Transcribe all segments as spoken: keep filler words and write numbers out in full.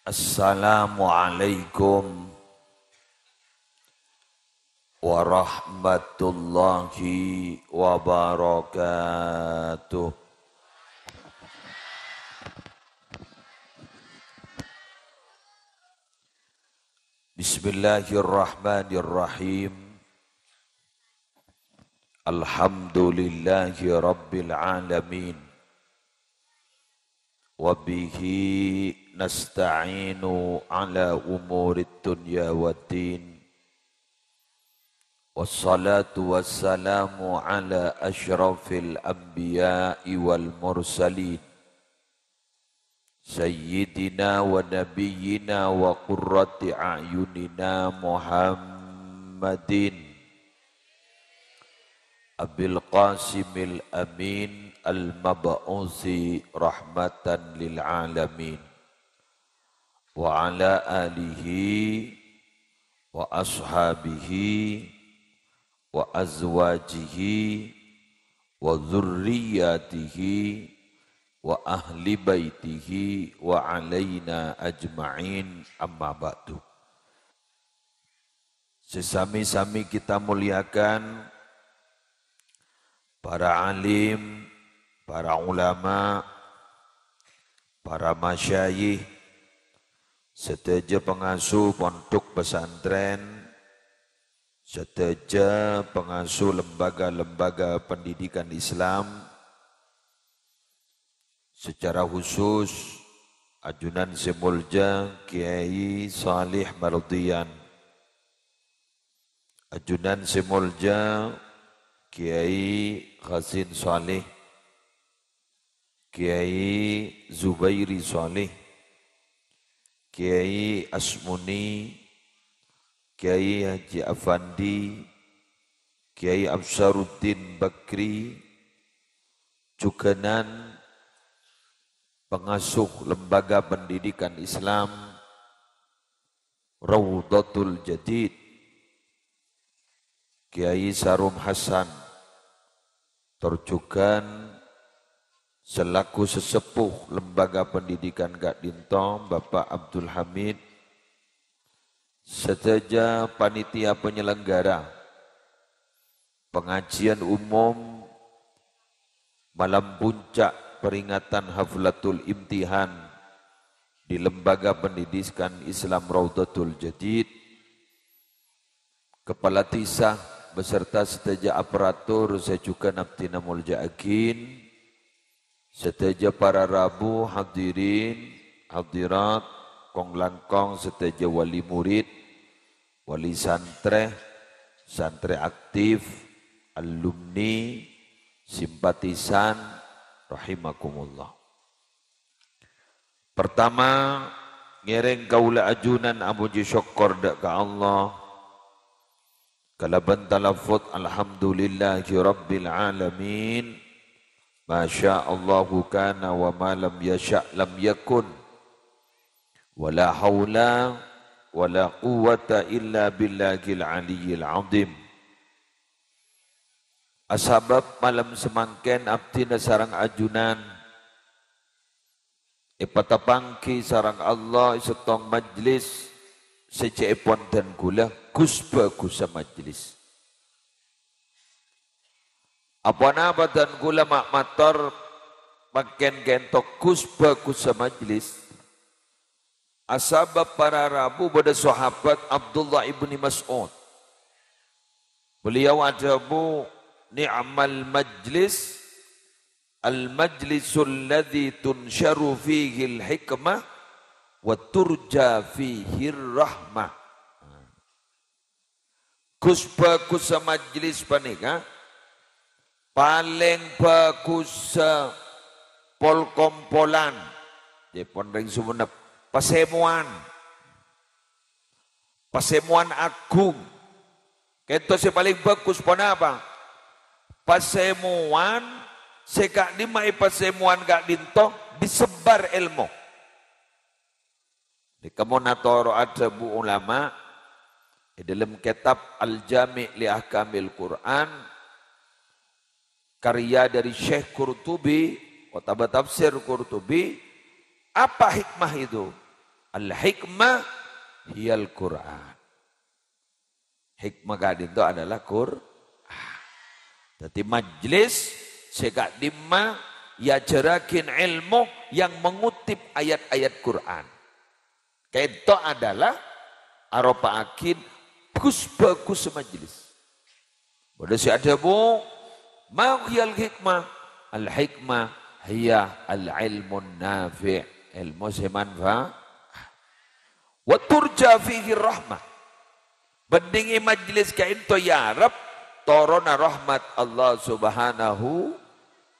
Assalamualaikum warahmatullahi wabarakatuh. Bismillahirrahmanirrahim. Alhamdulillahi rabbil alamin. Wa bihi nasta'inu ala umurid dunya waddin. Wassalatu wassalamu ala asyrafil anbiya'i wal mursalin. Sayyidina wa nabiyyina wa qurrati a'yunina Muhammadin Abil Qasimil Amin al-mab'usi rahmatan lil alamin. Wa ala alihi wa ashabihi wa azwajihi wa dzurriyyatihi wa ahli baitihi wa alaina ajma'in, amma ba'du. Sè sami-sami kita muliakan, para alim, para ulama, para masyayikh, sadhâjâ pangasuh pondhuk pesantren, sadhâjâ pangasuh lembaga-lembaga pendidikan Islam, secara khusus ajunan sè molja Kiai Salih Mardian, ajunan sè molja Kiai Hasin Salih, Kiai Zubairi Salih, Kiai Asmuni, Kiai Haji Afandi, Kiai Absaruddin Bakri, jhughânan pangasuh Lembaga Pendidikan Islam Raudhatul Jadid, Kiai Sarum Hasan, tor jhughân selaku sesepuh Lembaga Pendidikan ka'dinto, Bapak Abdul Hamid, sadhâjâ panitia penyelenggara pengajian umum malam puncak peringatan Haflatul Imtihan di Lembaga Pendidikan Islam Raudhatul Jadid, Kepala Dhisa beserta sadhâjâ aparatur sè jhughân abdhina molja'aghin, sadhâjâ para rabu, hadirin, hadirat, kong-langkong sadhâjâ wali murid, wali santrè, santrè aktif, alumni, simpatisan, rahimakumullah. Pertama, ngèrèng kaulâ ajunan amojhi sokkor dhâ' ka Allah, kalabân talaffuz, "Alhamdulillahi rabbil alamin. Ma syaa Allahu kana wa ma lam yasya' lam yakun. Wa la haula wa la quwwata illa billahil aliyyil azim." Asabâb malem samangkèn abdhina sareng ajunan èpateppangghi sareng Allah è sèttong majlis sè cè'èpon dân ghulâ, ghus-bhâghussa majlis. Aponapa dân ghulâ ma' mator mangkèn kènto ghus-bhâghussa majlis? Asabâb para rabu bâdâ sahabat Abdullah ibni Mas'ud. Beliau adhâbu, "Ni'mal majlis, al-majlisul ladzi tunsyaru fihil hikmah wa turja fihir rahmah." Ghus-bhâghussa majlis panèka, palèng bhâghussa pol-kompolan, ca'èpon rèng Sumenep, pasèmowan. Pasèmowan aghung. Kènto sè palèng bhâghus ponapa? Pasèmowan sè ka'dimma è pasèmowan ka'dinto disebbhâr èlmo. Nèka mon atoro' adhâbu ulama è dhâlem kètab Al-Jami' li Ahkamil Qur'an, karya dari Syekh Qurtubi, otabâ tafsir Qurtubi, apa hikmah itu? Al-hikmah hiyal Qur'an. Hikmah ka'dinto adalah Qur'an. Daddi, majlis sè ka'dimma èajhârraghi èlmo yang mengutip ayat-ayat Qur'an. Ka'dinto adalah aropa'aghi gus-bhâgus majlis. Bâdâ sè adhâbu, "Ma hiyal hikmah?" "Al-hikmah hiya al-ilmun nafi'." Èlmo sè manfa-, "Wa turja fihi rahmah." Bhândhingè majlis ka'dinto èarep toronna rahmat Allah Subhanahu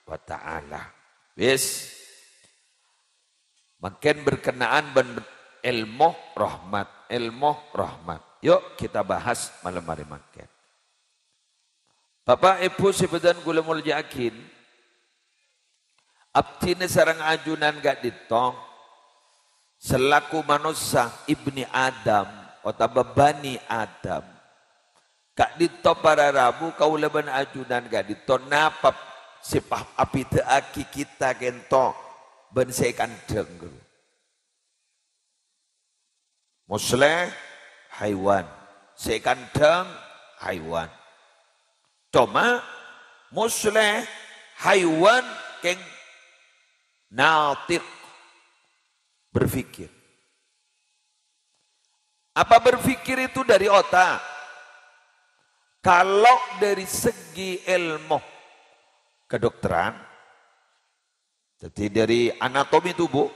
wa Ta'ala. Wis. Mangkèn berkenaan bân èlmo rahmat, èlmo rahmat. Yuk kita bahas malem arè mangkèn. Bapa', Èbhu sè bâdhân kaulâ molja'aghi, abdhina sareng ajunan ka'dinto, selaku manossa ibni Adam otabâ bani Adam, ka'dinto para rabu kaulâ bân ajunan ka'dinto napa sè pa-, abhidhâ'aghi kita ka'dinto bân sè èkandhâng, ghuru. Musleh, haiwan. Sè èkandhâng, haiwan. Coma, musleh, haiwan, kèng natiq, berpikir. Apa berpikir itu dari otak? Kalau dari segi ilmu kedokteran, jadi dari anatomi tubuh,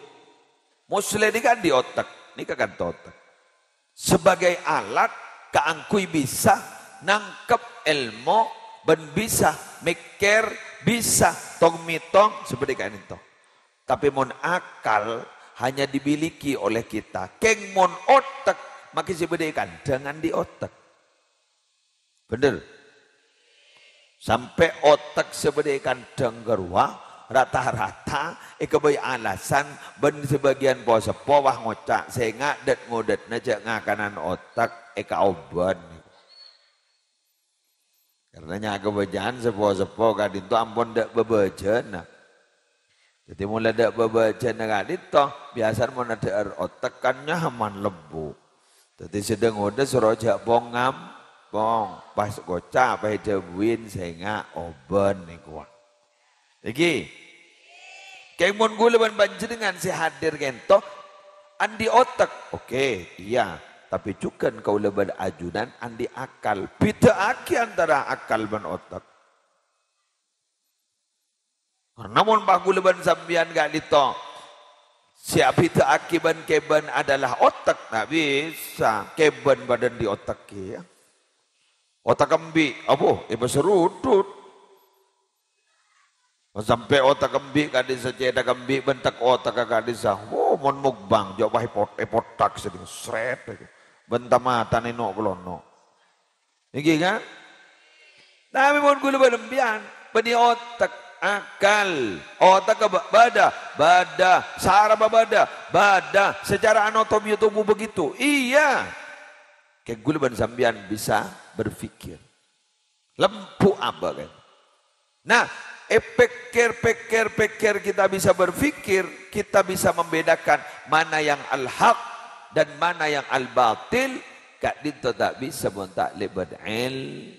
musleh ini kan di otak, ini kan otak. Sebagai alat kaangghuy bisa nangkep ilmu, bân bisa mèkkèr, bisa tong-mètong, seperti kan itu. Tapè mon akal hanya dimiliki oleh kita. Kèng mon otak, makè sè bâdâ è kandhâng andi' otak. Bhender? Sampè' otak sè bâdâ è kandhâng ghârowa, rata-rata èkabây alasan bân sabâgiyân po-seppo wah ngoca', "Sènga' dât-ngodâtna jhâ' ngakanan otak èkaobân." Karna nya-, kabâjâ'ân po-seppo ka'dinto ampon dâ' bâbâjâna. Dhâddhi, mon la dâ' bâbâjâna ka'dinto, biyasana mon adhâ'âr otak kan nyaman lebbu. Dhâddhi, sè dâ-ngodâ soro jhâ' pong-ngampong, pas ngoca' pas èdhâbuwin sènga' obân nèko. Èngghi. Kèng mon kaulâ bân panjhennengngan sè hadir ka'dinto andi' otak. Oke, iyâ. Tapè jhughân kaulâ bân ajunan andi' akal. Bhidhâ'aghi antara akal bân otak. Karna mon pas kaulâ bân sampèyan ka'dinto sè abhidhâ'aghi bân kèbân adalah otak, ta' bisa. Kèbân padâ andi' otak kèya. Otak embi', abbhu, èpasarudhut. Sampè' otak embi' ka'dissa, cèthak embi' bân tek otakka ka'dissa. Oh, mon mukbang, jhâ' pas èpot-, èpothak sèdhing, sret. Bân ta-matana èno'-kolono'. Èngghi, kan? Tapè mon kaulâ bân sampèyan, bânnè otak, akal. Otakka bâ-, bâdâ, bâdâ. Sarabbhâ bâdâ, bâdâ. Secara anatomi tubuh begitu. Iyâ. Kèng kaulâ bân sampèyan bisa berpikir. Lembu abâ', kan? Nah, èpèkkèr-pèkkèr-pèkkèr kita bisa berpikir, kita bisa membedakan mana yang al-haq dan mana yang al-batil, ka'dinto ta' bisa mon ta' lèbât èl-,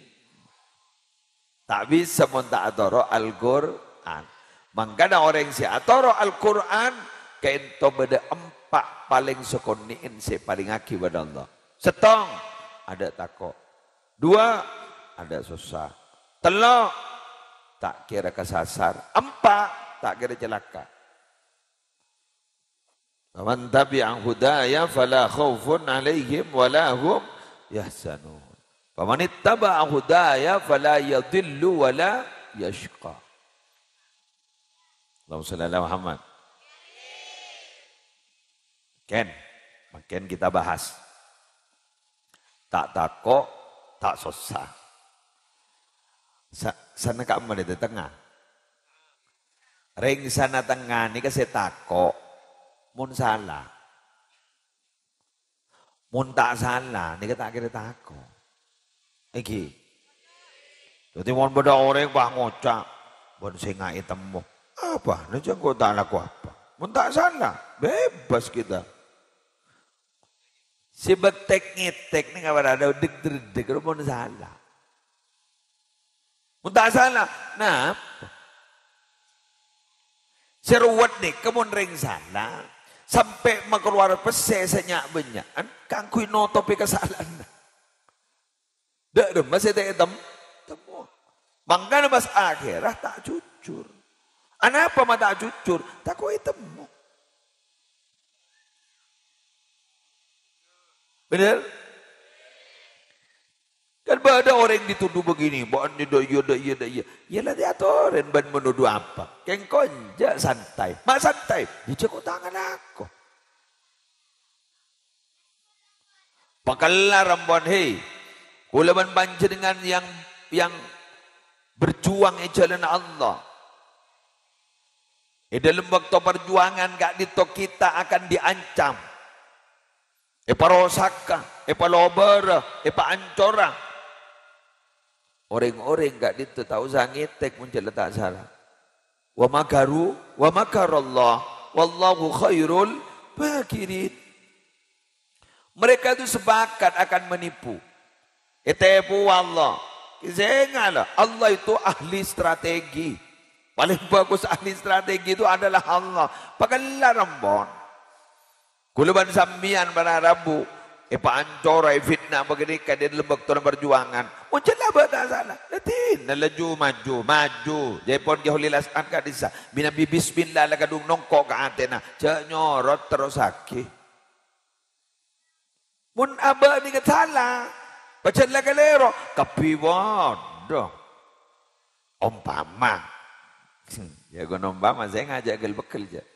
ta' bisa mon ta' atoro' Al-Qur'an. Mangkana orèng sè atoro' Al-Qur'an, ka'dinto bâdâ empa' palèng sakonè'en sè èpalèngaghi bân Allah. Sèttong, adâ' tako'. Dua, adâ' sossa. Tello', ta' kèra kasasar. Empa', ta' kèra calaka'. "Faman tabi'a hudaya fala khaufun 'alaihim wala hum yahzanun. Faman ittaba'a hudaya fala yadhillu wala yashqa." Allahumma shalli ala Muhammad. Ken, mangkèn kita bahas. Ta' tako', ta' sossa. Sa-, sanna ka'emma dâ' tengnga. Rèng sanna tengnga nèka sè tako', mon sala. Mon ta' sala, nèka ta' kèra tako'. Èngghi. Dhâddhi, mon bâdâ orèng pas ngoca', "Bân sènga' ètemmo." Apa? Lah, jhâ' engko' ta' alako apa. Mon ta' sala, bebas kita. Sè bâtek-ngètèk nèng apa rada deg-derdeg, mon sala. Mon ta' sala, napa? Sè ruwet nèka mon rèng sala, sampè' makalowar pèssè sè nya'-bânnya'an kaangghuy notobhi kasala'anna. Dâ' remma sè ta' ètem-, temmo. Mangkana pas akhèra ta' jujur. Anapa ma' ta' jujur? Tako' ètemmo. Bener? Kan bâdâ orèng dituduh begini, "Bâ'na dâ' iyâ, dâ' iyâ, dâ' iyâ." Yâ la èatorè bân manoduh apa? Kèng enjâ' santai. Ma' santai? Yâ jhâ' ko-tangana ko. Pakella rampon, he. Kaulâ bân panjhennengngan yang, yang berjuang è jhâlânna Allah. È dâlem bâkto parjuwangan ka'dinto kita akan diancam. Èparosaka, èpalobârâ, èpaancora. Orèng-orèng ka'dinto ta' osa ngètèk mon jhâ' la ta' sala. "Wa makaru, wa makarallah, wallahu khairul makirin." Mereka itu sepakat akan menipu. Ètèpo Allah. Sènga' la, Allah itu ahli strategi. Paling bagus ahli strategi itu adalah Allah. Pakella rampon. Kaulâ bân sampèyan para rabu, èpaancora, èfitna bâgâ nèka è dâlem bâktona parjuwangan. Mon jhâ' la bâ' ta' sala. La dinna laju maju, maju. Jhâ' pon ghi' holè la sa'at ka'dissa'. Bi-, Nabi bismillah la kadhung nongko' ka atèna. Jhâ' nyorot terrossaghi. Mon abâ' nèka sala, pajhât la kalèro, kabbhi padâ. Ompama. Yâ, ghun ompama, sènga' jhâ' ghel-pegghel, jhâ'.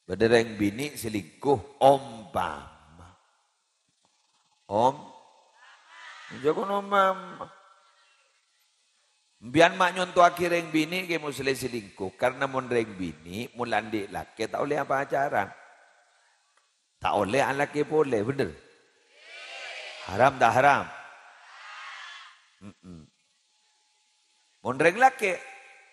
Bâdâ rèng binè' selingkuh, ompama. Om? Jhâ' ghun ompama. Sampèyan ma' nyontowaghi rèng binè' Kè Musleh selingkuh, karna mon rèng binè' mon la andi' lakè ta' ollè apacaran. Ta' ollè alakè polè, bhender? Haram ta' haram? Mm-mm. Mon rèng lakè',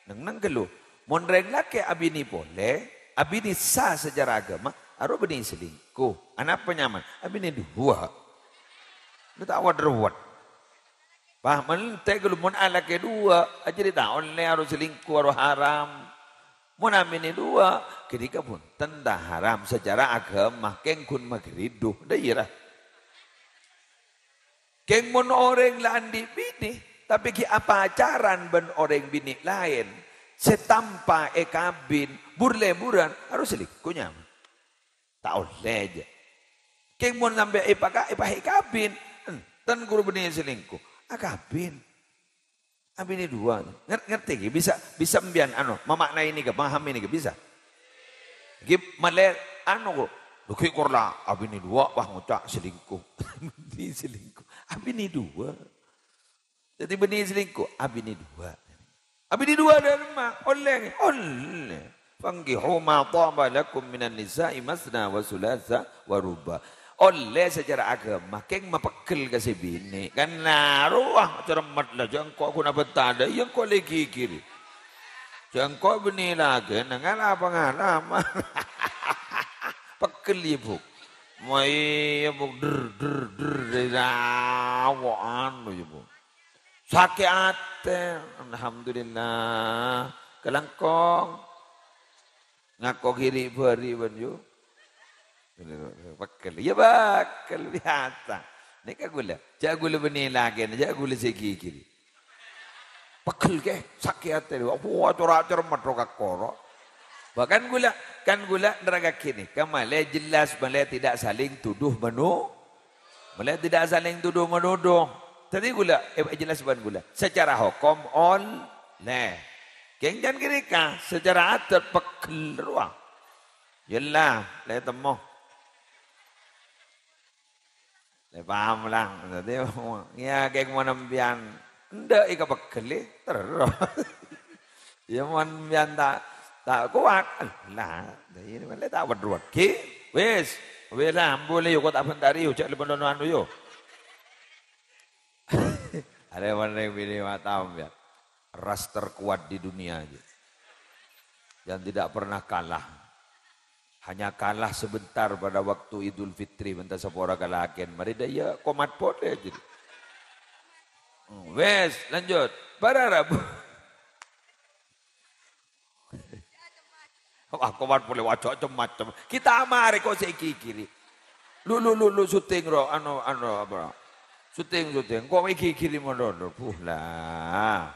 neng-neng ghâllu. Mon rèng lakè' abinè polè, abinè sah secara agama, arowa bânnè selingkuh. Anapa nyaman? Abinè duwâ'. Lu ta' wad-rowad. Paham? Ente' ghâllu mon alakè duwâ', ajâriyâ ta' ollè arowa selingkuh, arowa haram. Mon abinè duwâ', ghânèka bhunten ta' haram secara agama, kèng ghun maghâridu. Dâ' iyâ, ra? Kèng mon orèng la andi' binè, tapè ghi' apacaran bân orèng binè laèn, sè tanpa èkabin, bur-lèburan, arowa selingkuh nyaman. Ta' ollè, jhâ'. Kèng mon sampè' èpaka-, èpa-, èkabin, enten ghuru bânnè selingkuh. Akabin. Abinè duwâ'. Nger-, ngerti ghi? Bisa, bisa sampèyan, anu, mamaknaè nèka, pahami nèka, bisa? Ghi malè, anu, kok. Lho, ghi kor la, abinè duwâ', wah, ngoca' selingkuh. Di selingkuh. Abinè duwâ'. Dhâddhi bânnè selingkuh, abinè duwâ'. Abinè duwâ' dâ' remma, ollè, ollè. "Fankihu ma thaba lakum minan nisa'i masna wa sulasa wa ruba." Ollè secara agama, kèng mapegghel ka sè binè'. Kan arowa cermet la, jhâ' engko' ghun abânta dâ', iyâ engko' la èghighiri. Jhâ' engko' bânnè lakèna ngala' pangalaman. Pegghel, yâ, Bu'. Mo iyâ, Bu', der, der, der, dâri awo'an, yâ, Bu'. Sakè' atè, alhamdulillah. Kalangkong. Ngako ghi' ri'-bâri' bân yu. Pegghel. Iyâ, pegghel biyasa. Nèka ghulâ. Jhâ' ghulâ bânnè lakèna, jhâ' ghulâ sè ghighiri. Pegghel, kè, sakè' atè. Wah, cora'-cora' metro ka koro. Bahkan ghulâ, kan ghulâ nerragaghi nèka, malè jelas, malè tidak saling tuduh menu-, Malè tidak saling tuduh-menuduh. Dhâddhi ghulâ, eh, jelas bân ghulâ. Secara hokom ollè. Kèng can ghânèka, secara adat pegghel rowa. Yella, lè temmo. Lè paham, Lang. Dhâddhi, yâ, kèng mon sampèyan endâ' èkapegghel, terro. Yâ, mon sampèyan ta', ta' kowat, la, dhâddhi malè ta' wad-rowad ghi. Wis, wis la, ambu lè, yu, kok ta' bântari, yu, jhâ' lè-, anu, yu. Arè mon rèng binè' mataom, yâ. Ras terkuat di dunia, yâ. Yang tidak pernah kalah. Hanya kalah sebentar pada waktu Idul Fitri, bânta sapora kalakèn. Marè dâ' iyâ komat polè, jadi. Hmm, wes, lanjut. Para rabu. Wah, komat polè, wah, cem-macem. Kita amare kok sè èghighiri. Lu, lu, lu, lu, syuting, ro, anu, anu, apa? Syuting, syuting. Kok èghighiri mono, lu? Buh, lah.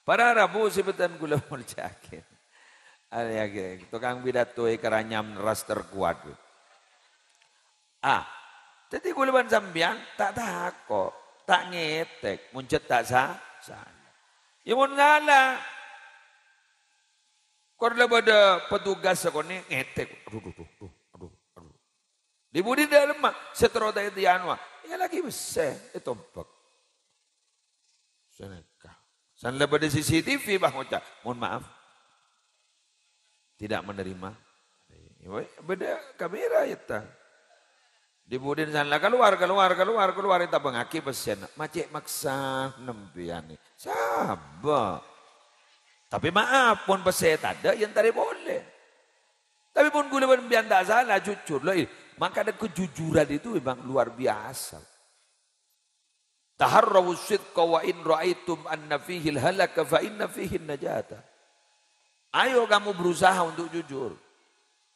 Para rabu sè bhâdhân kaulâ molja'aghi. Arèya, tokang pidato è karanyam ras terkuat. Ah, dhâddhi kaulâ bân sampèyan ta' tako', ta' ngètèk, mon jhât ta' sa-, sala. Iyâ, mon sala, kor la bâdâ petugas sakonè' ngètèk. Aduh, duh, duh, duh, aduh, aduh. Di budi dâlemma, sè terro ta' ètèyanuwa. Iyâ, lagi pèssè, ètompek. Sanèka. San la bâdâ C C T V, bah, ngoca', "Mohon maaf. Tidak menerima." Bâdâ kamera, yâ, ta. Di budin san la kalowar, kalowar, kalowar, kalowar, ètabângaghi pèssèna. Ma' cè' maksa sampèyan nè. Sabâ. Tapi maaf, mon pèssè tadâ', yâ èntarè polè. Tapi mon kaulâ bân sampèyan ta' sala, jujur, loh, ih, makanya kejujuran itu memang luar biasa. "Taharrawu sidqa wa in ra'aitum anna fihil halaka fa inna fihin najata." Ayo kamu berusaha untuk jujur.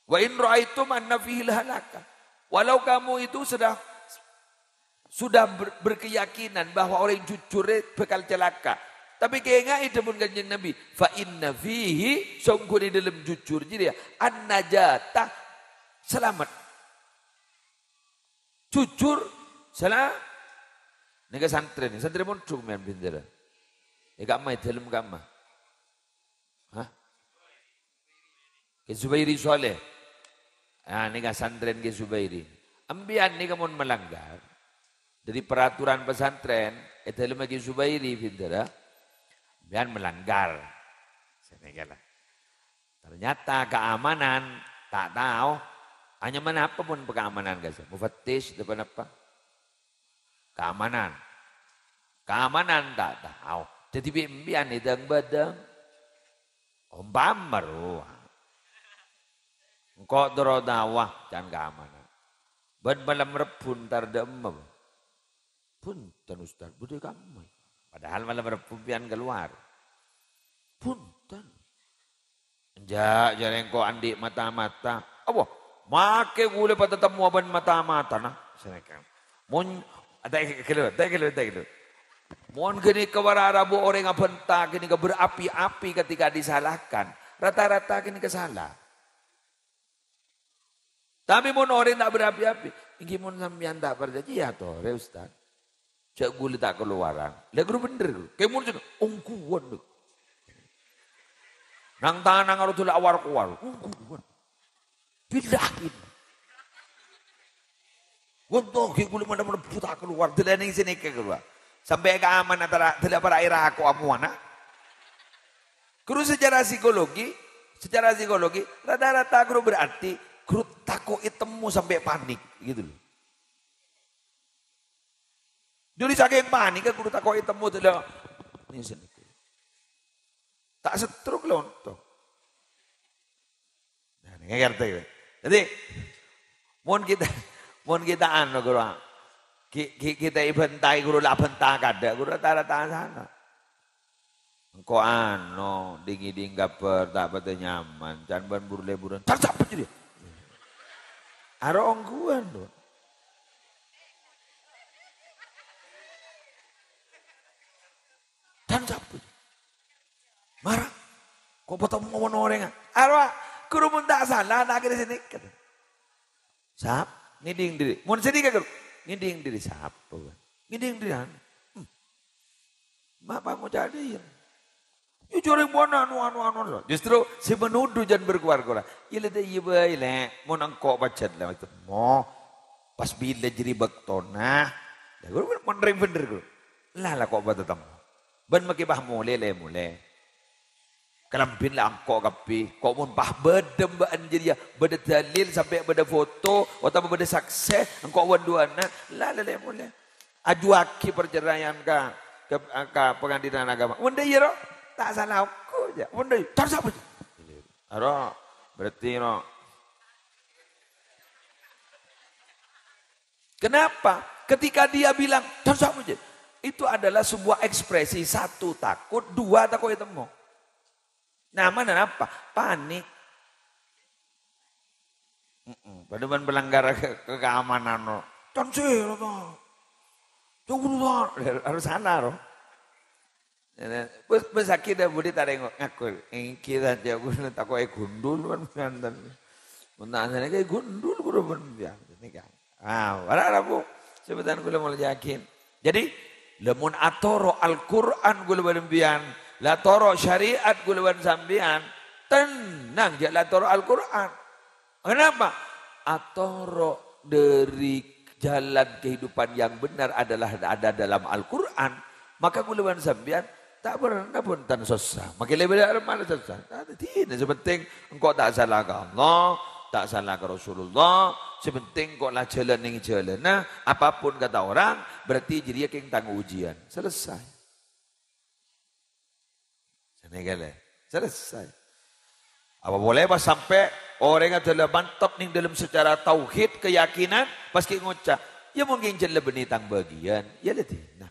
"Wa in ra'aitum anna fihil halaka." Walau kamu itu sudah, sudah ber-, berkeyakinan bahwa orang yang jujur itu bakal celaka. Tapi kaènga'è dhâbuna Kanjeng Nabi, "Fa inna fihi," songghuna è dâlem jujur jârèya, "an-najata," selamat. Jujur, sala. Nèka santrè, nè. Santrè mondhuk mèyan bhindhârâ. È ka'emma, è dâlem ka'emma. Hah? Kè Zubairi Shaleh. Ah, nèka santrèn Kè Zubairi. Sampèyan nèka mon melanggar. Dâri peraturan pesantren, è dâlemma Kè Zubairi bhindhârâ. Sampèyan melanggar. Sanèka la. Ternyata keamanan ta' tao. Anyamana apa mon keamanan, guys? Mufattish, napa-napa? Keamanan. Keamanan ta' tao. Dhâddhi bi' sampèyan èdâng-bâdâng. Ompama rowa. Engko' terro taowa can keamanan. Bân malem Rebbhu entar dâ' emma. Bhunten, Ustaz, bâdâ è ka'emma. Padahal malem Rebbhu sampèyan kalowar. Bhunten. Enjâ', jârèya engko' andi' mata-mata. Apa? Makè kaulâ patatemmowa bân mata-matana. Sanèka. Mon, ta' ghâllu, ta' ghâllu, ta' ghâllu. Mon ghânèka para rabu orèng abhânta ghânèka berapi-api ketika disalahkan. Rata-rata ghânèka sala. Tapè mon orèng ta' berapi-api, èngghi mon sampèyan ta' parcajâ, yâ torè, Ustaz. Jhâ' kaulâ ta' kalowaran. Lha, ghuru bhender, ghuru. Kè mon sè ongghuwân, lho. Nang tanang aro dulâ awar-kowar. Ongghuwân. Billahi. Wonto, ghi' kaulâ mana-mana buta kalowar. Dâlâ nèng sè nèka kalowar. Sampè' ka aman antara dâlâ para era aku amuana. Ghuru secara psikologi, secara psikologi, rata-rata ghuru berarti ghuru tako' ètemmo sampè' panik, gitu loh. Jadi sakèng panik kan ghuru tako' ètemmo dâlâ. Nèng sè nèka. Ta' stroke lho onto. Nah, nèka ngartè, ya. Jadi, mon kita, mon kita anu, ghuru, ki-, ki-, kita èbhântaè, ghuru, la bhânta kadâ', ghuru, rata-rata sana. Engko' anu, ding-ngèding kabhâr, ta' patè nyaman, can bân buru-leburan, can sapa jârèya? Aro ongghuwân, lho. Can sapa? Mara. Ko' patemmo mon orèngnga. Arwah, ghuru mon ta' sala, ta' kèra sè nèka. Sap, ngèding diri. Mon sè nèka, ghuru. Ngèding diri sapa, Bang? Ngèding diri anu. Hmm. Ma' pangoca' dhi, ya. Yu, jhâreng pon anu, anu, anu, anu. Justru sè menuduh jân berkoar-koar. Iyâ, lè, iyâ bhâi, lè. Mon engko' pajhât, lè. Mo, pas bilâ jârèya bâktona. Lha, ghuru, mon rèng bhender, ghuru. La, la, ko' bâdâ temmo. Bân makè pas molè, lè, molè. Kalambhina la engko' kabbhi. Ko' mon pas bâdâ bâ'ân jârèya, bâdâ dalil sampè' bâdâ foto, otabâ bâdâ saksè, engko' bân duwâna, la, la, lè, molè. Ajuwâghi parceraian ka, ka, ka pengadilan agama. Mon dâ' iyâ, ro, ta' sala engko', jâ. Mon dâ' iyâ, ta' sala. Aro, berarti, ro, Kenapa? Ketika dia bilang, "Tan sah mojâ," itu adalah sebuah ekspresi, satu, takut, dua, tako' ètemmo. Nah, mana napa? Panik. Mm-mm. Padâ bân pelanggar ke-, ke-, keamanan, no. "Tan sè, rata. Tunggu dulu, Tan." Harus sana, no. Bes, bes akhirnya budi tareng ngakul. Engki saja aku tako' è gundul, kan, bhânten. Mun ta' sana kayak gundul, buru, buru, ya, ini kan. Ah, para rabu, sebutan kula mau yakin. Jadi, lamun atoro' Al-Qur'an kula bân sampèyan, la toro' syariat kula bân sampèyan, tenang, jâ' la toro' Al-Qur'an. Kenapa? Atoro' dari jalan kehidupan yang benar adalah ada dalam Al-Qur'an, maka kula bân sampèyan ta' pernah pon tan sossa. Makin lebih dari mana sossa? Ta' ada dina. Sè pentèng engko' ta' sala ka Allah, ta' sala ka Rasulullah. Sè pentèng engko' la jhâlân neng jhâlânna, apapun kata orang, berarti jârèya kèng tang ujian. Selesai. Jârèya kèya. Selesai. Apa boleh pas sampè' orèng adâ' la mantep neng dalam secara tauhid, keyakinan, pas kèng ngoca', "Ya mungkin jhâ' la bânnè tang bagian." Ya la dina.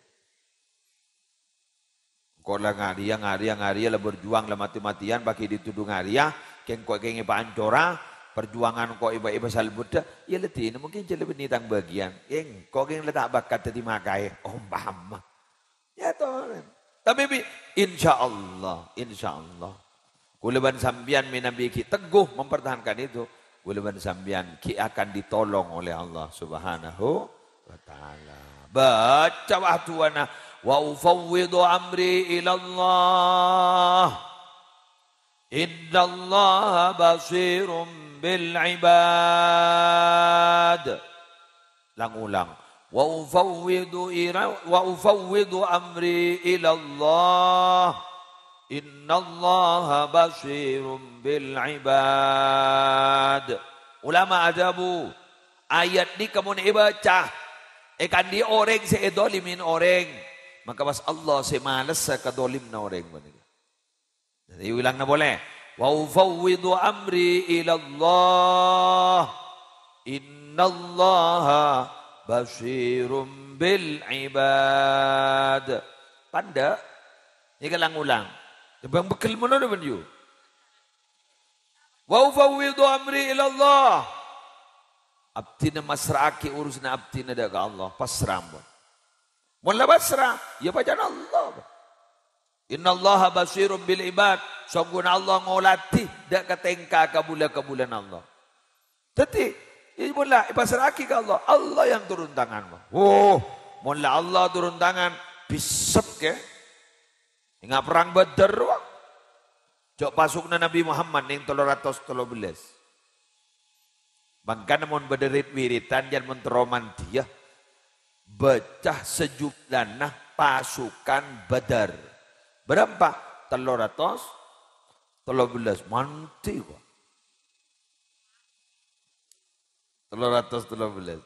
Engko' la ngarèya, ngarèya, ngarèya, la berjuang, la mati-matian, paghi' dituduh ngarèya, kèng engko' kèng èpaancora, perjuangan engko' èpa-, èpasalbudhâ, ya la dina, mungkin jhâ' la bânnè tang bagian, kèng engko' kèng la ta' bakat dhâddhi makaè, ompama. Ya toh. Tapè bi-, insyaallah, insyaallah. Kula bân sampèyan mènabi ghi' teguh mempertahankan itu, kula bân sampèyan ghi' akan ditolong oleh Allah Subhanahu wa Ta'ala. Baca wah du'ana, "Wa ufawwidu amri ilallah. Innallaha basirum bil ibad." Lang-ulang. "Wa ufawwidu ira-, wa ufawwidu amri ilallah. Innallaha basirum bil ibad." Ulama adhâbu, ayat nèka mon èbâca, èkandi orèng sè èdhâlimi orèng, maka pas Allah sè malessa kadhâlimmanna orèng panèka. Jadi, ulangna polè. "Wa ufawwidu amri ilallah. Innallaha basirum bil ibad." Pandâ'. Nèka lang-ulang. Tembhâng pegghel mono, bân, yu. "Wa ufawwidu amri ilallah." Abdhina massra'aghi urusanna abdhina dâ' ka Allah. Pasra, ampon. Mon la pasra, ya pajhâna Allah. "Innallaha basirum bil ibad." Songghuna Allah ngoladhi dâ' ka tèngka kabulâ-kabulâna Allah. Dhâddhi, ya, mon la èpassra'aghi ka Allah, Allah yang turun tangan, Bang. Woh, mon la Allah turun tangan, bissep, kè. Ènga' perrang Badar, Bang. Jhâ' pasukna Nabi Muhammad nèng tello ratos tello bellâs. Mangkana mon bâdâ rit-wiritan jhân mon terro mandiyâ, bâca sajumlana pasukan Badar. Bârâmpa? Tello ratos tello bellâs. Mandi kok. Tello ratos tello bellâs.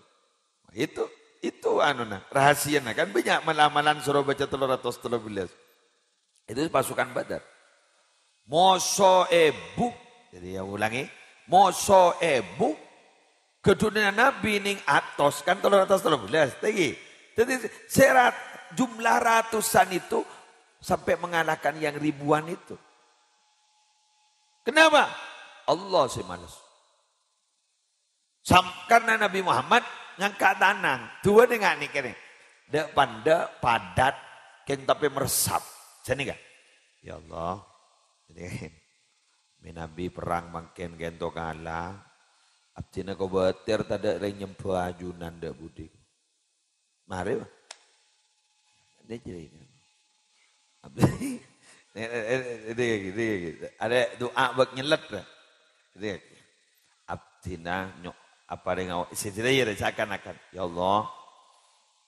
Itu, itu anuna, rahasiana. Kan bânnya' mal-amalan soro bâca tello ratos tello bellâs. Itu pasukan Badar. Moso èbu. Jadi, ya, ulangi. Moso èbu. Ghâdhuna Nabi nèng atos, kan tello ratos tello bellâs. Lagi. Jadi, serat, jumlah ratusan itu sampai mengalahkan yang ribuan itu. Kenapa? Allah sè males. Sam-, karena Nabi Muhammad ngangka' tanang, duwâ nèng nga' nèkèrè. Dâ' pandâ' padat, kèng tapè mersap. Jâ nèka. Ya Allah. Mènabi perrang mangkèn kènto kala. Abdhina kobâtèr tadâ' rèng nyembhâ ajunan dâ' budi. Marè, Pak. Ini jadi ini. Ini, ini, ini, ini. Ada doa bak nyelet, Pak. Ini. Abdhina nyok apa dengan sejere ya seakan-akan. Ya Allah,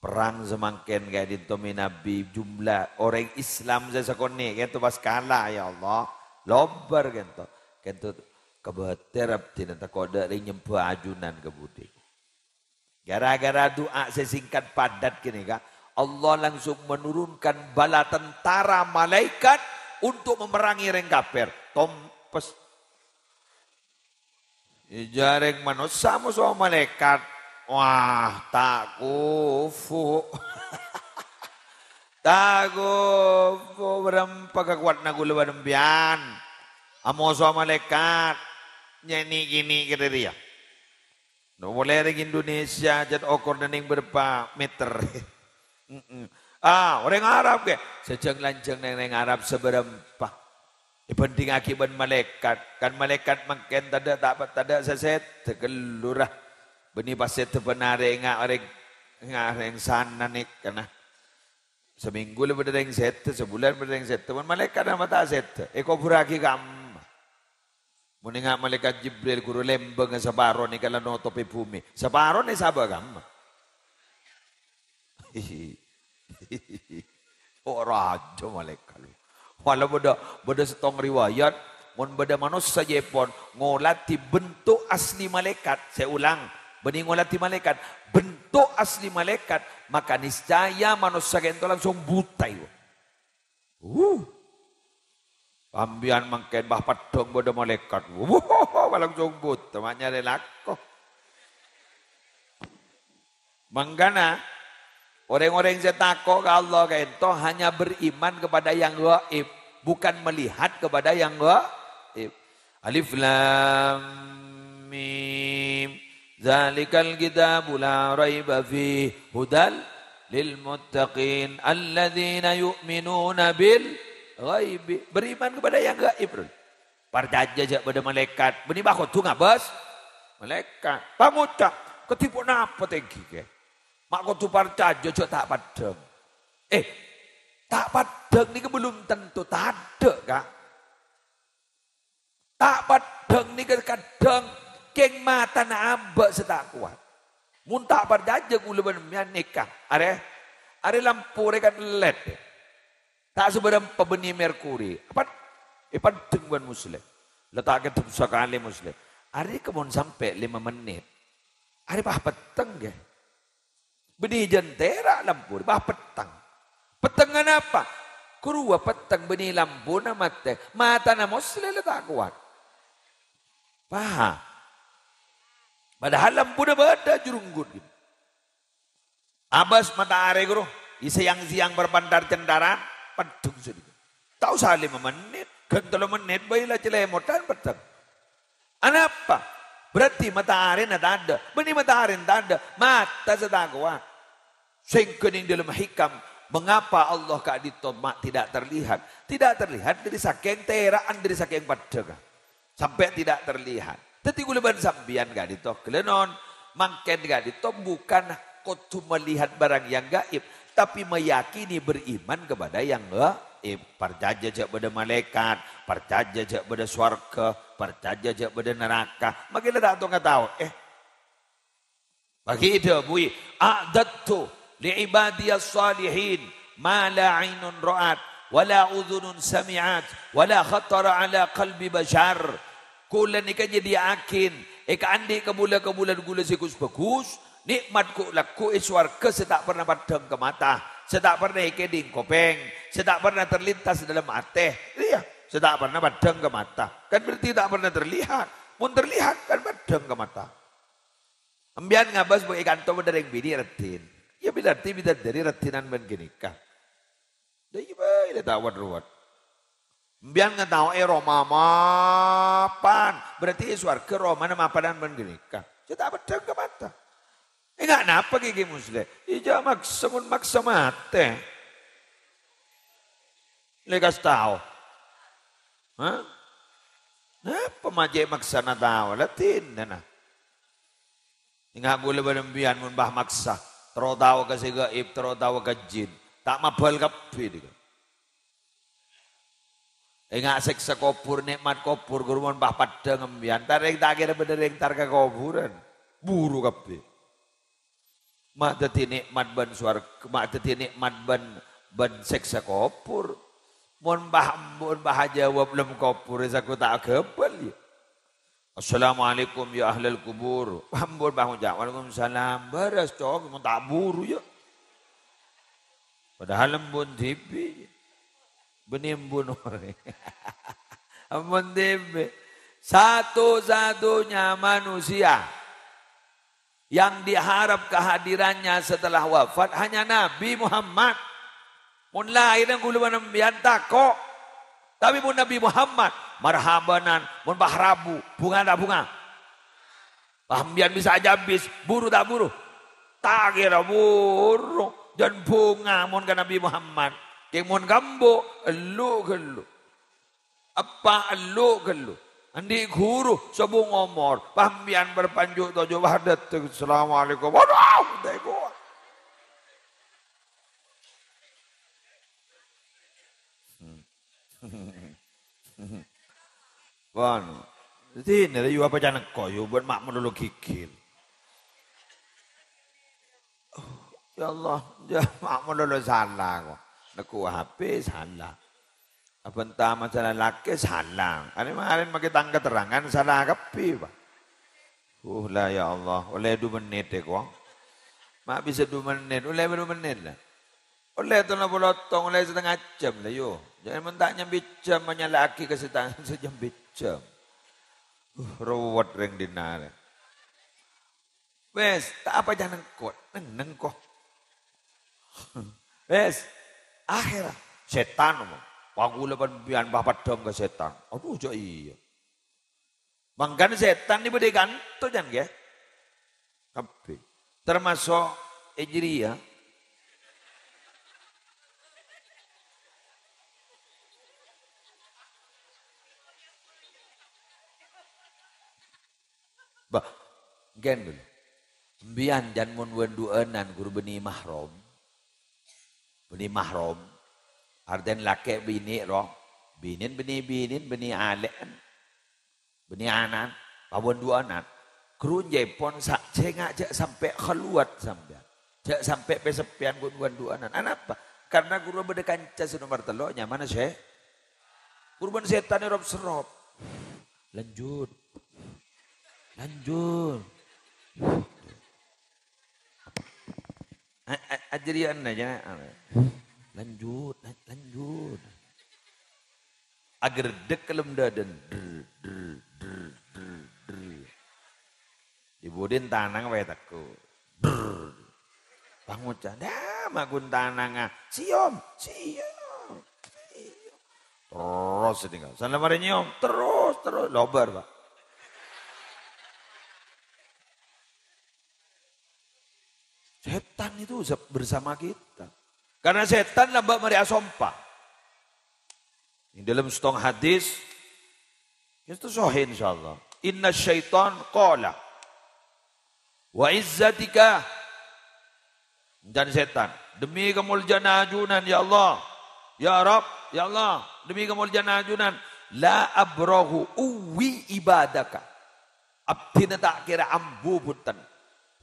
perang semangkèn kaya dinto mènabi jumlah orang Islam saya sakone kento pas kalah, ya Allah. Lobbar kento. Kento kobâtèr abdhina tako' dâ' rèng nyembhâ ajunan ka budi. Gara-gara doa sè singkat padat ghânèka, Allah langsung menurunkan bala tentara malaikat untuk memerangi rèng kafir. Tompes. Jârèng manossa moso malaikat. Wah, ta' kufu'. Ta' kufu', bârâmpa kakowadhânna kaulâ bân sampèyan. Amoso'a malaèkat. Nyè' nè'-kènè' kèra rèya. No, polè rèng Indonesia, jhât okorra neng bârâmpa meter. Mm-mm. Ah, orèng Arab, kè. Sajâng-lanjhâng neng, neng Arab sabârâmpa. Èbhândhingngaghi bân malaèkat. Kan malaèkat mangkèn tadâ', ta', tadâ' sè sèdhâ, ghâllu ra. Bânnè pas sèdhâ bân arè nga-, orèng, nga-, orèng sana nèka, nah. Samènggu la bâdâ rèng sèdhâ, sabulân bâdâ rèng sèdhâ. Mon malaèkat ma' ta' sèdhâ, èkobhurraghi kamma. Mon enga' malaèkat Jibril ghuru lèmbângnga saparo nèka la notobhi bhumè. Saparona èsabâ' kamma. Oh, rajâ malaèkat. Wala bâdâ, bâdâ sèttong riwayat, mon bâdâ manossa jâèpon ngoladhi bentuk asli malaèkat, sè ulang, bânnè ngoladhi malaèkat, bentuk asli malaèkat, maka niscaya manossa ka'ènto langsung buta, ibu. Uh. Sampèyan mangkèn, bâh, peddhâng bâdâ malaèkat. Wuh, langsung buta, ma' nyarè lako. Mangkana, orèng-orèng sè tako' ka Allah ka'ènto hanya beriman kepada yang gaib, bukan melihat kepada yang gaib. Alif Lam Mim. Dzalikal kitabu la raiba fih, hudal lil muttaqin, alladzina yu'minuna bil ghaibi. Beriman kepada yang gaib, Bro. Parcajâ jhâ' bâdâ malaèkat, bânnè bâ' kodhu ngabâs malaèkat. Pangoca', kadhi ponapa tèngghi, kè? Ma' kodhu parcajâ jhâ' ta' peddhâng. Eh, ta' peddhâng nèka belum tentu tadâ', Ka'. Ta' peddhâng nèka kadhâng kèng matana abâ' sè ta' kowat. Mon ta' parcajâ kaulâ bân sampèyan nèka, arè, arè lampu rè kan led. Ta' sabârâmpa bânnè merkuri. Apa? Èpeddhâng bân Musleh. La ta' kèdhep sakalè Musleh. Arè kè mon sampè' lèma mennit. Arè pas petteng, ghi. Bânnè jhântèra lampu, pas petteng. Pettengnga napa? Karowa petteng bânnè lampuna matè. Matana Musleh la ta' kowat. Paham? Padahal lampuna bâdâ jurunggut, gitu. Abâs mata arè, ghuru, è sèyang-sèyang parpandhâr cèntara, peddhâng sè dhika. Ta' osa lèma mennit, ghân tello mennit bhâi la calèmodhân peddhâng. Anapa? Berarti mata arèna tadâ'. Bânnè mata arèna tadâ', mata sè ta' kowat. Sèngghâ neng dâlem hikam, mengapa Allah ka'dinto ma' tidak terlihat? Tidak terlihat dâri sakèng tèra'an, dâri sakèng peddhângnga. Sampai tidak terlihat. Dhâddhi kaulâ bân sampèyan ka'dinto ghellâ' non, mangkèn ka'dinto bukan kodhu melihat barang yang gaib, tapi meyakini, beriman kepada yang gaib. Parcajâ jhâ' bâdâ malaèkat, parcajâ jhâ' bâdâ sowarghâ, parcajâ jhâ' bâdâ naraka. Mangkèn la ta' tao-ngatao, eh. Bâgi èdhâbuwi, "A'dadtu li ibadiyas shalihin ma la ainun ra'at, wa la udhunun sami'at, wa la khatara ala qalbi bashar." Kaulâ nèka nyadhiyâ'aghi èkaandi' kabulâ-kabulâ kaulâ sè ghus-bhâghus, nè'mat ghu'-lagghu' è sowarghâ sè ta' parna peddhâng ka mata, sè ta' parna èkèdhing kopèng, sè ta' parna terlintas dâlem atè. Iyâ, sè ta' parna peddhâng ka mata. Kan berarti ta' parna terlihat. Mon terlihat, kan peddhâng ka mata. Sampèyan ngabâs bhâi è kanto bâdâ rèng binè' raddhin. Iyâ, berarti bidadari raddhinan bân ghânèka. Dâ' iyâ bhâi la ta' wet-rowet. Sampèyan ngatao'è roma mapan, berarti è sowarghâ romana mapanan bân ghânèka. Jhâ' ta' peddhâng ka mata. Enga' napa, Kè Musleh? Iyâ, jhâ' maksa, mon maksa matè. Lè kastao. Hah? Napa ma' cè' maksana tao? La dinana. Enga' kaulâ bân sampèyan mon pas maksa, terro tao ka sè gaib, terro tao ka jin. Ta' mabâl kabbhi, dhika. Enga' sèksa kobhur, nè'mat kobhur, ghuru mon pas peddhâng sampèyan. Ta' rèng, ta' kèra bâdâ rèng entar ka kobhurân. Buru kabbhi. Ma' dhâddhi nè'mat bân sowarghâ, ma' dhâddhi nè'mat bân, bân sèksa kobhur. Mon pas, mon pas ajâwâb lem kobhur, sèngko' ta' ghâbâl, yâ. "Assalamualaikum ya ahlal kubur." Ampon, pas ngoca', "Waalaikumsalam." Bârâs, cok, mon ta' buru, yâ. Padahal ampon dhibi'. Bânnè ampon orèng. Ampon dhibi'. Satu-satunya manusia Yang diharap kehadirannya setelah wafat hanya Nabi Muhammad. Mon laènna kaulâ bân sampèyan tako'. Tapè mon Nabi Muhammad, marhabanan, mon pas rabu, bhunga ta' bhunga? Pas sampèyan bisa ajâbis, buru ta' buru? Ta' kèra buru, jân bhunga mon ka Nabi Muhammad. Kèng mon ka embu', ghâllu-ghâllu. Eppa' ghâllu-ghâllu. Andi' ghuru sobung omor. Pas sampèyan bâr panju' toju' pas dâteng. Assalamualaikum. Waduh, ta' kowat. Pon. Dina la yu apa can engko' yu, bân ma' malolo gigil. Ya Allah, ya, ma' malolo sala ko'. Negghu' H P sala. Abhânta masalah lakè sala. Arè marèn makè tang katerrangan sala kabbhi, Pak. Uh, la ya Allah, ollè du mennit è ko'. Ma' bisa du mennit, ollè du mennit la. Ollè tello polo tong, ollè satengnga jam la, yo. Jâ' mon ta' nyambi jam, manyala'aghi ka sè ta-, sè nyambi jam. Uh, ruwet rèng dinna' rè. Wes, ta' apa can engko', neng-neng ko'. Wes, akhèrra sètan omong, "Pangghulâ bân sampèyan pas peddhâng ka sètan." Adhu, jâ' iyâ. Mangkana sètan nèko bâdâ è kanto, can, ghi? Kabbhi. Termasuk è jârèya. Bah, ghen dulu. Sampèyan can mon wân-du'ânan ghuru bânnè mahram. Bânnè mahram. Artèna lakè' binè' ro. Binèn bânnè binèn, bânnè alè'en. Bânnè ana'en. Pas wân-du'ânan. Ghuru jâ' pon sa-, sènga' jâ' sampè' khaluwat sampèyan. Jâ' sampè' pè-sappèyan ghun wân-du'ânan. Anapa? Karna ghuru bâdâ kanca sè nomer tello', nyamana sè-, ghuru bân sètan èrop-sèrop. Lanjut. Lanjut. A-, a-, ajâriyâna, jâ. Lanjut, lan-, lanjut. Agerdek ka lem dâdâna. Drr, drr, drr, drr, drr. Di budina tanang wae tako'. Drr. Pangoca', "Dâ, ma' ghun tananga." "Siom, siom, siom." Terros sè tinggal. Sana mari nyiom, terros, terros. Lobâr, Pak. Setan itu se-, bersama kita. Karena setan lambâ' marè asompa. È dâlem sèttong hadis, itu sahih insyaallah. "Inna syaitan qala, wa izzatika," dan setan, "Demi kemuliaan ajunan, ya Allah, ya Rabb, ya Allah, demi kemuliaan ajunan, la abrahu uwi ibadaka." Abdhina ta' kèra ambu bhunten.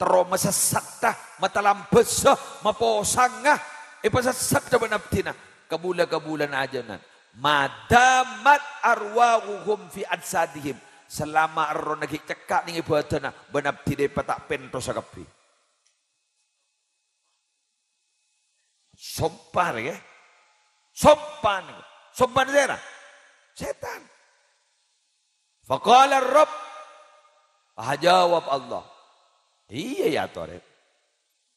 Terro masessetta, matalambâsa, maposanga, èpasessetta bân abdhina. Kabulâ-kabulâna ajunan. Madamat arwahuhum fi ajsadihim. Salama errohna ghi' cekka' neng è bhâdhânna, bân abdhina èpa ta' pentosa kabbhi. Sompa rè, ya. Sompa nèko. Sompana sèra? Setan. Faqala Rabb, ajâwâb Allah. Iyâ, ya, torè.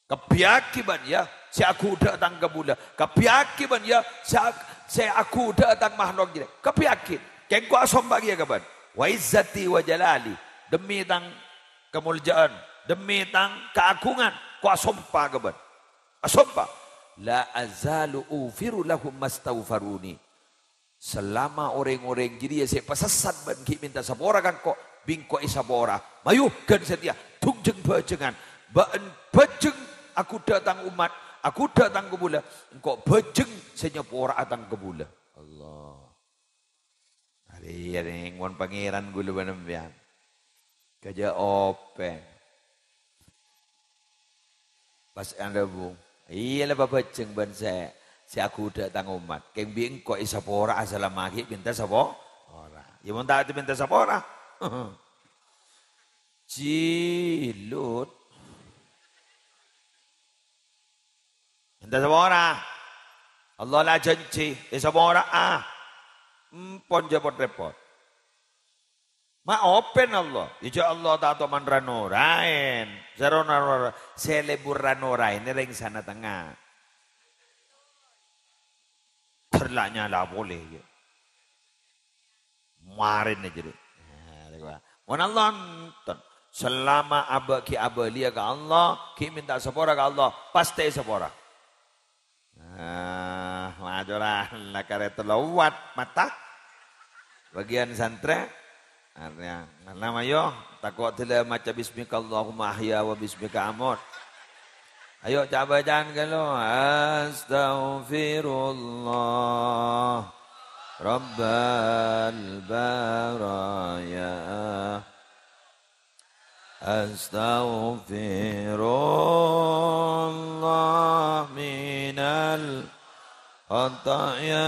Kabbhiyâghi bân, ya, sè aghudhâ' tang kabulâ. Kabbhiyâghi bân, ya, sè ag-, sè aghudhâ' tang mahlok jârèya. Kabbhiyâghi. Kèng ko' asompa kèya ka bân. Wa izzati wa jalali. Demi tang kamolja'an, demi tang kaagungan, ko' asompa ka bân. Asompa, "La azalu ughfiru lahum mastaghfaruni." Salama orèng-orèng jârèya sè èpasessat bân ghi' mènta sapora ka engko', bi' engko' èsapora. Mayu, ghân satèya, dhungjheng bhâjhengan. Bâ'en bhâjheng aghudhâ' tang ommat, aghudhâ' tang kabulâ, engko' bhâjheng sè nyapora'a tang kabulâ. Allah. Arèya nèng mon Pangèran ghulâ bân sampèyan. Kajâ' open. Pas adhâbu, "Iyâ la pabhâjheng bân sè, sè aghudhâ' tang ommat. Kèng bi' engko' èsapora asalla maghi' mènta sapora. Iyâ mon ta' mènta sapora." Jilut. Mènta sapora. Allah la jhânjhi, èsapora'a. Empon jhâ' pot-rèpot. Ma' open Allah. Iyâ jhâ' Allah ta' toman ra-noraèn. Sè ra-nora-, sè lebur ra-noraèn rèng sana tengnga. Ter la nyala polè, yâ. Marèna jârèya. Nah, rèya. Mon Allah enten. Selama abâ' ghi' abâliyâ ka Allah, ghi' mènta sapora ka Allah, pastè sapora. Ah, majoran la karè tello wat mata. Bâgiyân santrè. Arèya, karna mayo, tako' dâlâ maca bismikallahumma ahya wa bismika amut. Ayo, ca-, bacaan ghâllu. Astaghfirullah rabbal baraya. Astaghfirullah minal khataya,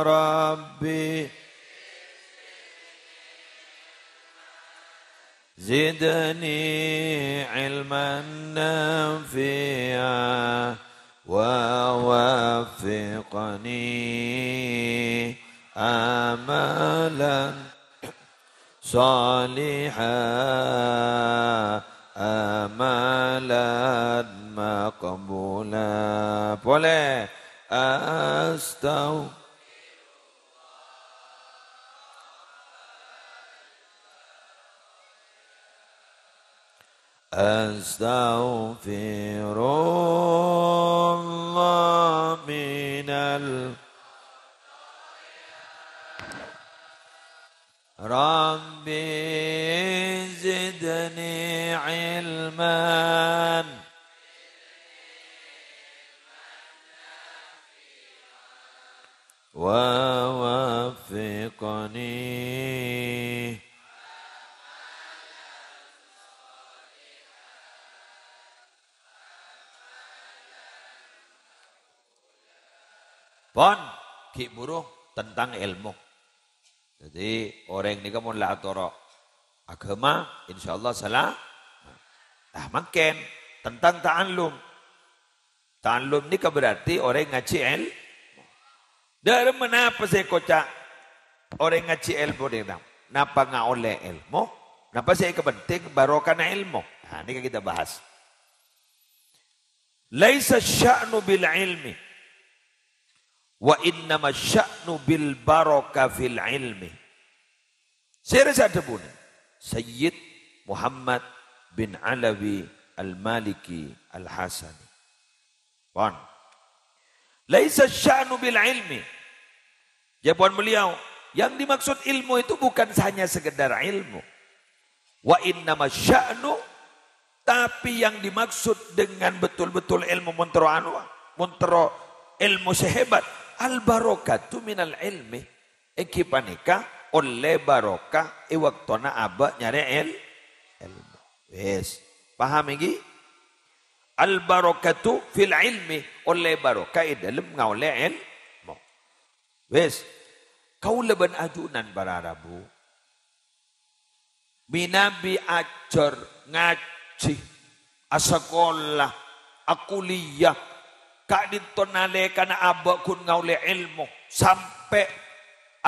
Rabbi zidni ilman nafi'a wa waffiqni amalan shaliha, amalan maqbula. Polè. Astagh- Astaghfirullah minal Rabbi zidni ilman wa waffiqni. Pon, ghi' bhuru tentang èlmo. Dhâddhi, orèng nèka mon la atoro' aghâma, insyaallah sala-, ah, mangkèn, tentang ta'allum. Ta'allum nèka berarti orèng ngajhi èl-, dâremma napa sè èkoca' orèng ngajhi èlmo nèka? Napa ngaollè èlmo? Napa sè èkapentèng barokana èlmo? Nah, nèka kita bahas. Laisa sya'nu bil ilmi, wa innama sya'nu bil barokah fil ilmi. Sèra sè adhâbuna Sayyid Muhammad bin Alawi Al-Maliki Al-Hasani. Pon. Laisa sya'nu bil ilmi. Jawaban beliau, yang dimaksud ilmu itu bukan hanya sekedar ilmu. Wa innama sya'nu, tapi yang dimaksud dengan betul-betul ilmu mon terro anu, mon terro ilmu sè hebat, al barokatu minal ilmi, èngghi panèka ollè barokah è bâktona abâ' nyarè èl-, èlmo. Wis, paham èngghi? Al barokatu fil ilmi, ollè barokah è dâlem ngaollè èlmo. Wis, kaulâ bân ajunan para rabu. Mènabi ajhâr, ngajhi, asakola, akuliyah, ka'dinto nalèkana abâ' ghun ngaollè èlmo, sampè'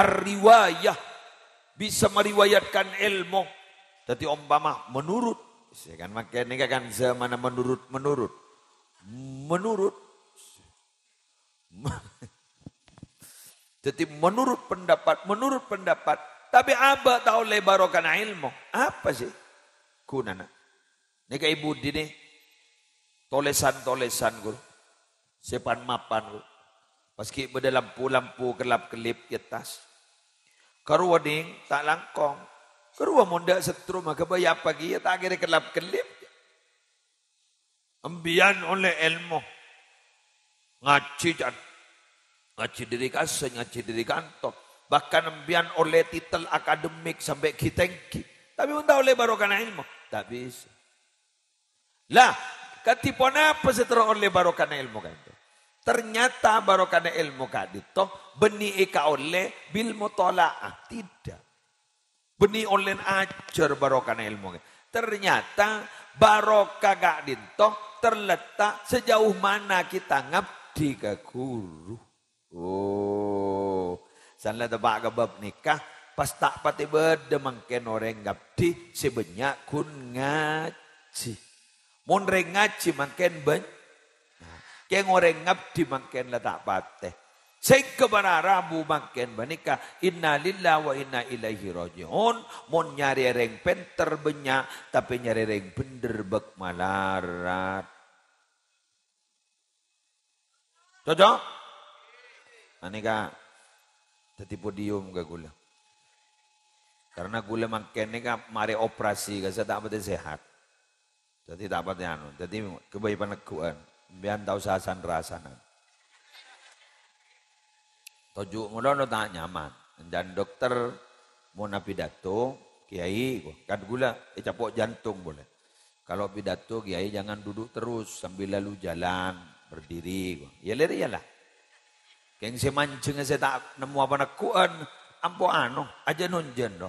ar-riwayah, bisa meriwayatkan èlmo. Dhâddhi, ompama menurut, sè kan mangkèn nèka kan zamanna menurut-menurut. Menurut. Dhâddhi, menurut pendapat, menurut pendapat, tapè abâ' ta' ollè barokana èlmo. Apa sih ghunana? Nèka è budina tolèsan-tolèsan, ghuru. Sè pan-mapan, ghuru. Pas ghi' bâdâ lampu-lampu kellap-kellip è attas. Karowa nèng ta' langkong. Karowa mon dâ' setrum aghâbây apa kèya ta' kèra kellap-kellip. Empèyan ollè èlmo. Ngajhi, can. Ngajhi dâri kasèt, ngajhi dâri kanto. Bahkan empèyan ollè titel akademik sampè' ghi-tèngghi. Tapè mon ta' ollè barokana èlmo, ta' bisa. Lah, kadhi ponapa sè terro ollè barokana èlmo ka'dinto? Ternyata barokana èlmo ka'dinto bânnè èkaollè bil mutola'ah. Tidak. Bânnè ollèna ajhâr barokana èlmo. Ternyata barokah ka'dinto terletak sejauh mana kita ngabdi ka ghuru. Oh, Sanla teppa' ka bab nèka, pas ta' patè bâdâ mangkèn orèng ngabdi sè bânnya' ghun ngajhi. Mon rèng ngajhi mangkèn bân-, kèng orèng ngabdi mangkèn la ta' patè. Sèngghâ para rabu mangkèn panèka, inna lillahi wa inna ilaihi raji'un. Mon nyarè rèng pènter bânnya', tapè nyarè rèng bhendher bâk malarat. Cocok? Panèka dhâddhi podium ka ghulâ. Karena ghulâ mangkèn nèka marè operasi, kassa ta' patè sehat. Dhâddhi ta' patè anu. Dhâddhi ghâbây paneggu'ân. Sampèyan ta' osa san-rasanan. Toju' molo no ta' nyaman. Èncan dokter mon apidato, kiai, kan ghulâ ècapo' jantung polè. Kalau pidato, kiai jangan duduk terus sambil lalu jalan, berdiri. Iyâ, lèrè iyâ la. Kèng sè manjheng sè ta' nemmo paneggu'ân, ampo ano, ajâ nonjhân, no.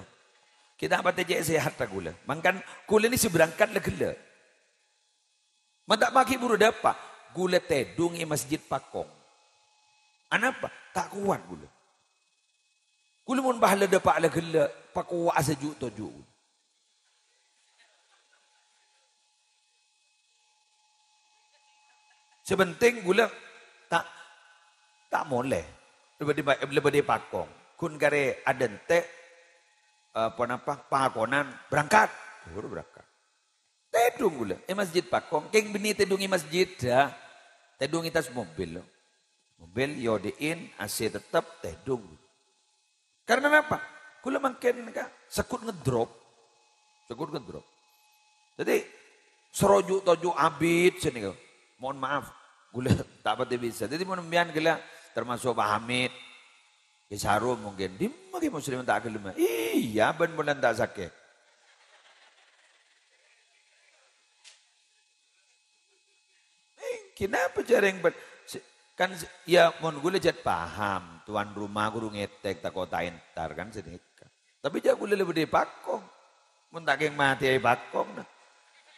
Kita patè cè' sehat, ta' ghulâ. Mangkana ghulâ nè sè berangkat la ghellâ'. Mon ta' paghi' buru dâpa', ghulâ tèdung è masjid pakong. Anapa? Ta' kowat ghulâ. Ghulâ mon pas la dâpa' la ghellâ', pakowa'a sè ju'-toju'. Sè penting ghulâ ta', ta' molè. Lebâdhi, lebâdhi pakong. Ghun karè adântè', eh, ponapa, pakonan, berangkat. Buru berangkat. Tèdung ghulâ è masjid pakong. Kèng bânnè tèdung è masjid, ya. Tèdung è attas mobil. Mobil èodi'in, A C tettep, tèdung. Karena napa? Ghulâ mangkèn ka, segghut ngedrop. Segghut ngedrop. Dhâddhi, sè roju-toju' abit sè nèka. Mohon maaf, ghulâ ta' patè bisa. Dhâddhi, mon sampèyan ghellâ' termasuk Pak Hamid, Ki Sarum mungkin. Dimma Ki Muslim ta' ghellem? Iyâ, bân polana ta' sakè'. Ènggi napa jhâ' rèng bân-, se-, kan se-, ya, mon ghulâ jhât paham, tuan rumah ghuru ngètèk tako' ta' entar, kan sanèka. Tapè jhâ' ghulâ lebâdhi pakong. Mon ta' kèng matèa pakong, na.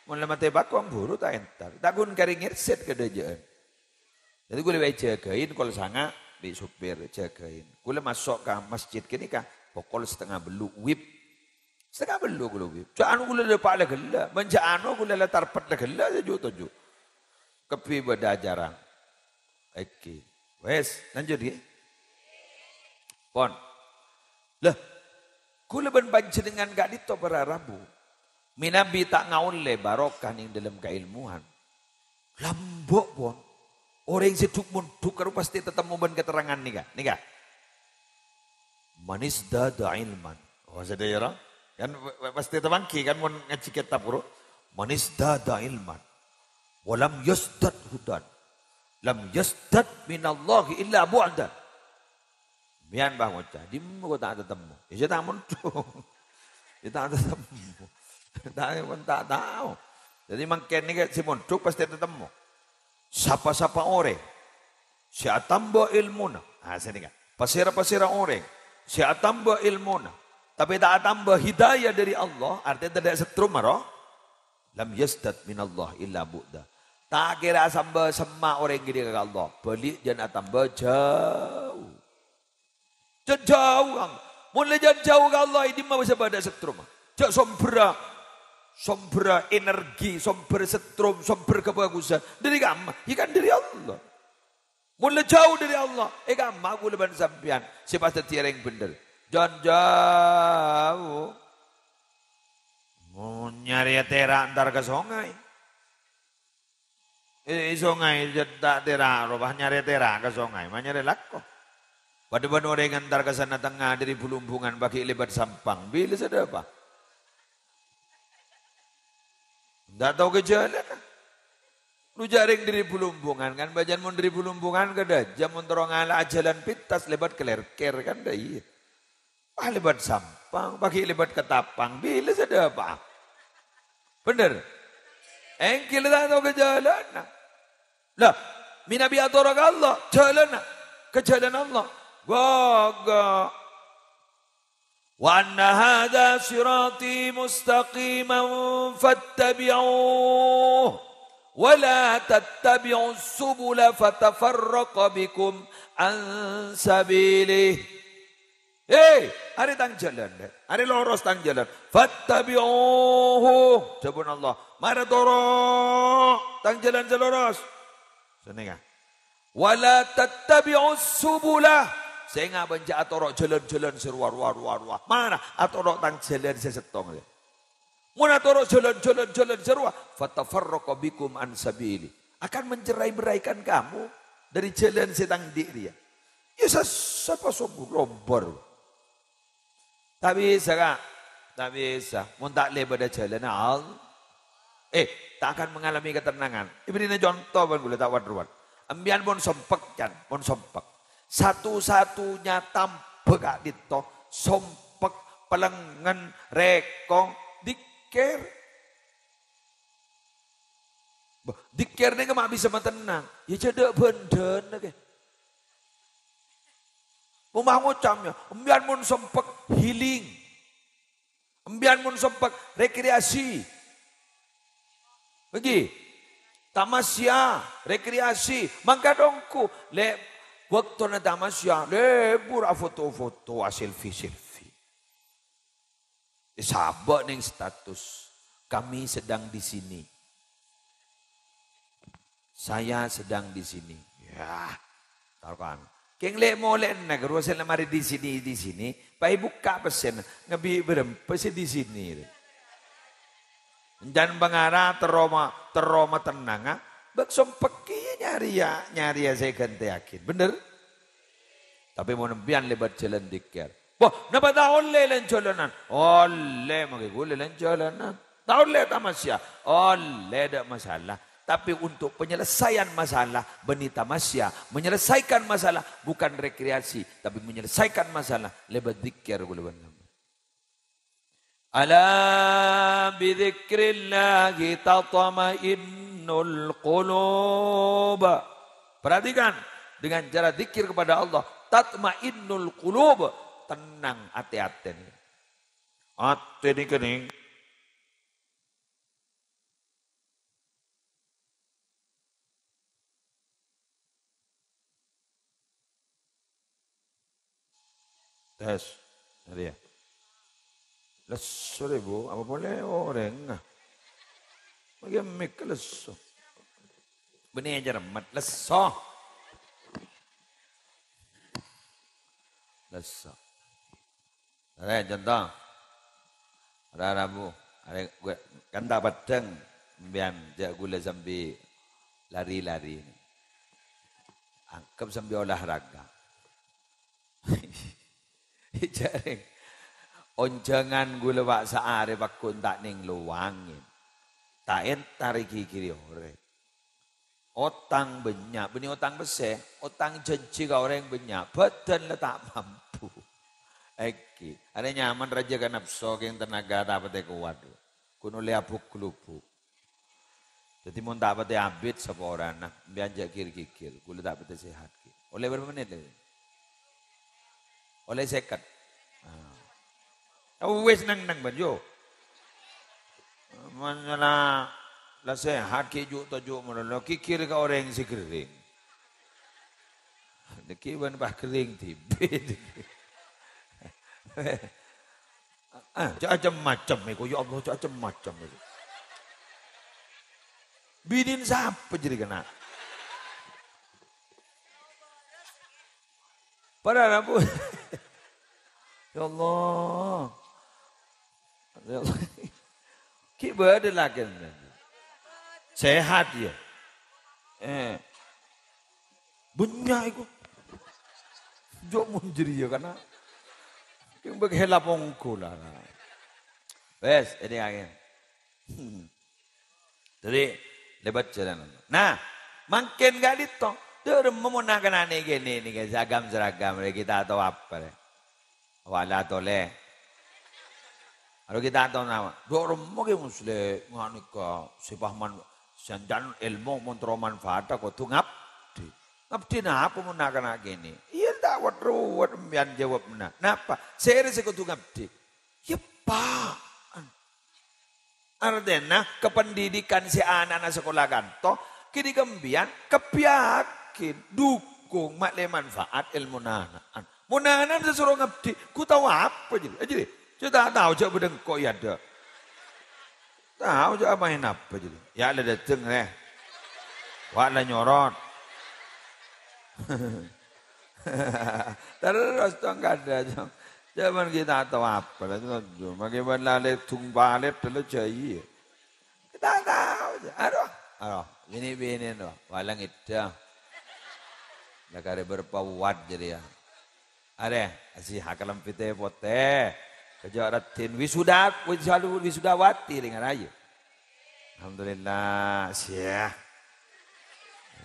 Mon la matèa pakong, buru ta' entar. Ta' ghun karè ngèrsèt ka dâjâ'ân. Dhâddhi ghulâ bhâi jâgâin, kol sanga' bi' sopir, jâgâin. Ghulâ maso' ka masjid ghânèka pokol satengnga bellu' wib. Satengnga bellu' ghulâ wib. Jhâ' ano ghulâ dâpa' la ghellâ'. Mon jhâ' ano ghulâ la tarpet la ghellâ', sè ju'-toju'. Kabbhi bâdâ acara. Ènggi. Wes, lanjut, ghi. Pon. Lah, ghulâ bân panjhennengngan ka'dinto para rabu. Mènabi ta' ngaollè barokah neng dâlem kaèlmowan. Lambâ', pon. Orèng sè dhuk-mondhuk karo pastè tatemmo bân katerrangan nèka. Nèka. "Man izdada ilman." Oh, sadhâjâ, ro? Kan, w-, w-, pastè tapangghi, kan, mon ngajhi kètab, ro? "Man izdada ilman. Wa lam yazdad hudan. Lam yazdad minallahi illa bu'dan." Sampèyan, bâ, ngoca', "Dimma ko ta' tatemmo?" Ya, sè ta' mondhuk. Ya, ta' tatemmo. Ta', mon ta' tao. Dhâddhi, mangkèn nèka sè mondhuk pastè tatemmo. Sapa-sapa orèng sè atamba èlmona, ah, sanèka. Pasèra-pasèra orèng sè atamba èlmona, tapè ta' atamba hidayah dâri Allah, artèna tadâ' settroma, ro? "Lam yazdad minallah illa bu'da." Ta' kèra asamba semma orèng ghânèka ka Allah, bâli' jhân atamba jhâu. Jhân jhâu, Kang. Mon la jhân jhâu ka Allah, è dimma bisa bâdâ settroma? Jhâ' sombherra, sombherra energi, sombher settrom, sombher kabhâghusân. Dâri kamma? Ya kan dâri Allah. Mon la jhâu dâri Allah, è kamma ghulâ bân sampèyan sè pas dhâddhiyâ rèng bhendher. Jhân jhâu. Mon nyarè tèra' entar ka songay. È, è songay jhâ-, ta' tèra', ro, pas nyarè tèra' ka songay, ma nyarè lako. Padâ bân orèng entar ka sana tengnga dâri Bulumbungan paghi' lèbât Sampang, bilâ sè dâpa'? Ta' tao ka jhâlânna. Lu jhâ' rèng dâri Bulumbungan, kan, bâjâna mon dâri Bulumbungan ka Dâjâ, mon terro ngala'a jhâlân pintas lèbât Klèrkèr, kan, dâ' iyâ. Pas lèbât Sampang, paghi' lèbât Ketapang, bilâ sè dâpa'? Bhender? Ènggi la ta' tao ka jhâlânna. Lah, mènabi atoro' ka Allah, jhâlânna ka jhâlân Allah. Ghâghâ. "Wa anna hadza sirati mustaqiman fattabi'uhu, wa la tattabi'us subula fatafarraqa bikum an sabilih." Arè tang jhâlân, dâ. Arè loros tang jhâlân. "Fattabi'uhu," dhâbuna Allah. "Mara toro' tang jhâlân sè loros." Sanèka. "Wa la tattabi'us subula." Sènga' bân jhâ' atoro' jhâlân-jhâlân sè rowa, rowa, rowa, rowa. Mara atoro' tang jhâlân sè sèttong, dâ. Mon atoro' jhâlân-jhâlân-jhâlân sè rowa, "fatafarraqa bikum an sabili." Akan mencerai-beraikan kamu dari jhâlân sè tang andi' rèya. Ya, sa-, sapa sobu lombar. Ta' bisa, Ka'. Ta' bisa. Mon ta' lèbâdhâ jhâlânna Allah. Eh, ta' akan mengalami ketenangan. Èbèrri'ana conto bân kaulâ ta' wat-ruwat. Embiyan mon sompek, can, mon sompek. Satu-satunya tambhâ ka'dinto, sompek, pelengngen, rèkong, dikkèr. Bâh, dikkèr nèka ma' bisa matennang. Ya, jhâ' dâ' bhândhâna, kè. Omah ngocamnya, embiyan mon sompek, healing. Embiyan mon sompek, rekreasi. Lagi. Tamasya, rekreasi. Mangkat ongghu. Lè', bâktona tamasya, lebur afoto-foto, aselfie-selfie. Èsabâ' neng status, "Kami sedang di sini. Saya sedang di sini." Ya, tarokan. Kèng lè' molè'na, ghâruwa sè la marè di sini, di sini, pas èbukka' pèssèna, ngabit bârâmpa sè di sini. Èncan pangara terro ma-, terro matennanga, bâk sompek kèya nyarèya, nyarèya sè èghântèyaghi. Bhender? Tapè mon empiyan lèbât jhâlân dikkèr. Wah, napa ta' ollè lèn-jhâlânan? Ollè, maghi ghulâ lèn-jhâlânan. Ta' ollè tamasya? Ollè, dâ' masalah. Tapi untuk penyelesaian masalah, bânnè tamasya. Menyelesaikan masalah bukan rekreasi, tapi menyelesaikan masalah lèbât dikkèr ghulâ bân sampèyan. "Ala bidzikrillahi tatma'innul qulub." Perhatikan, dengan cara zikir kepada Allah, tatma'innul qulub, tenang atè-atè. Atè nèka, nèng. Tes. Tadi ya. Lesso deh, Bu. Apa boleh orèng? Bâgi mik lesso. Bânnè aja remmet. Lesso. Lesso. Arè, conto. Ra-, rabu. Arè, ghulâ, kan ta' peddhâng. Sampèyan jhâ' ghulâ sambi lari-lari. Anggep sambi olahraga. Jhâreng. Onjhângan ghulâ, Pak, saarè pagghun ta' nèng lowangè. Ta' entar èghighiri orèng. Otang bânnya', bânnè otang pèssè, otang jhânjhi ka orèng bânnya', bhâdhân la ta' mampu. Èngghi, arè nyaman rajâ ka napso, kèng tenaga ta' patè kowat. Ghun ollè abuk-glubuk. Dhâddhi mon ta' patè abit saporana, sampèyan jhâ' ghir-ghighir, ghulâ ta' patè sehat, ghi. Ollè bârâmpa mennit, lè? Ollè sèket. Ah. Wis neng-neng, bân, yo. Mon la, la sehat, ghi' ju'-toju' malolo, ghighir ka orèng sè ghering. Nèkè bân pas ghering dhibi'. Ah, jhâ' cem-macem iku, ya Allah, jhâ' cem-macem iku. Binèn sapa jârèya kèna? Padahal ampon. Ya Allah. Ya Allah. Ghi' bâdâ lakèna. Sehat, ya. Eh. Bânnya' iku. Jhâ' mon jârèya, kana. Kèng bâghi la pongghu la. Wes, ini angin. Hmm. Dhâddhi, lèbât jhâlân. Nah, mangkèn ka'dinto. Dâ' remma mon na'-kana' nèkè nèka, seragam-seragam, rè, ghi' ta' tao apa, rè. Wala tolè. Aro ghi' ta' tao napa. Dâ' remma kè Muslim, nga' nèka, sè paham, sè èncan èlmo mon terro manfaat, kodhu ngabdi. Ngabdi napa mon na'-kana' kènè'? Iyâ, ta' wet-ruwet, sampèyan jâwâbbhâ. Napa? Sèrè sè kodhu ngabdi. Yeppa. Artèna, kapendidikan sè ana'na sakola kanto, kènè' ghâmpèyan, kabbhiyâghin, dukung, ma'lè manfaat èlmona ana'na. Mon ana'na sè soro ngabdi, ghu tao apa, jârèya? Eh, jârèya, jâ' ta' tao jâ' bâdâ engko' è adâ'. Tao jâ' amaèn apa, jârèya? Yâ, la dâteng, rè. Wa' la nyorot. Terros, tong, kadhâng, tong. Jâman ghi' ta' tao apa, la, tong. Makè bân lalè dung palèt, la jâ' iyâ. Ta' tao, jâ'. Aroh, aroh. Binè-binèna, roh. Wa' la ngèdhâ. La karè bârâmpa wat jârèya. Arè, si hakalem pitè potè. Kejâ' raddhin wisuda, wisuda, wisudawati rèng araya. Alhamdulillah, siya.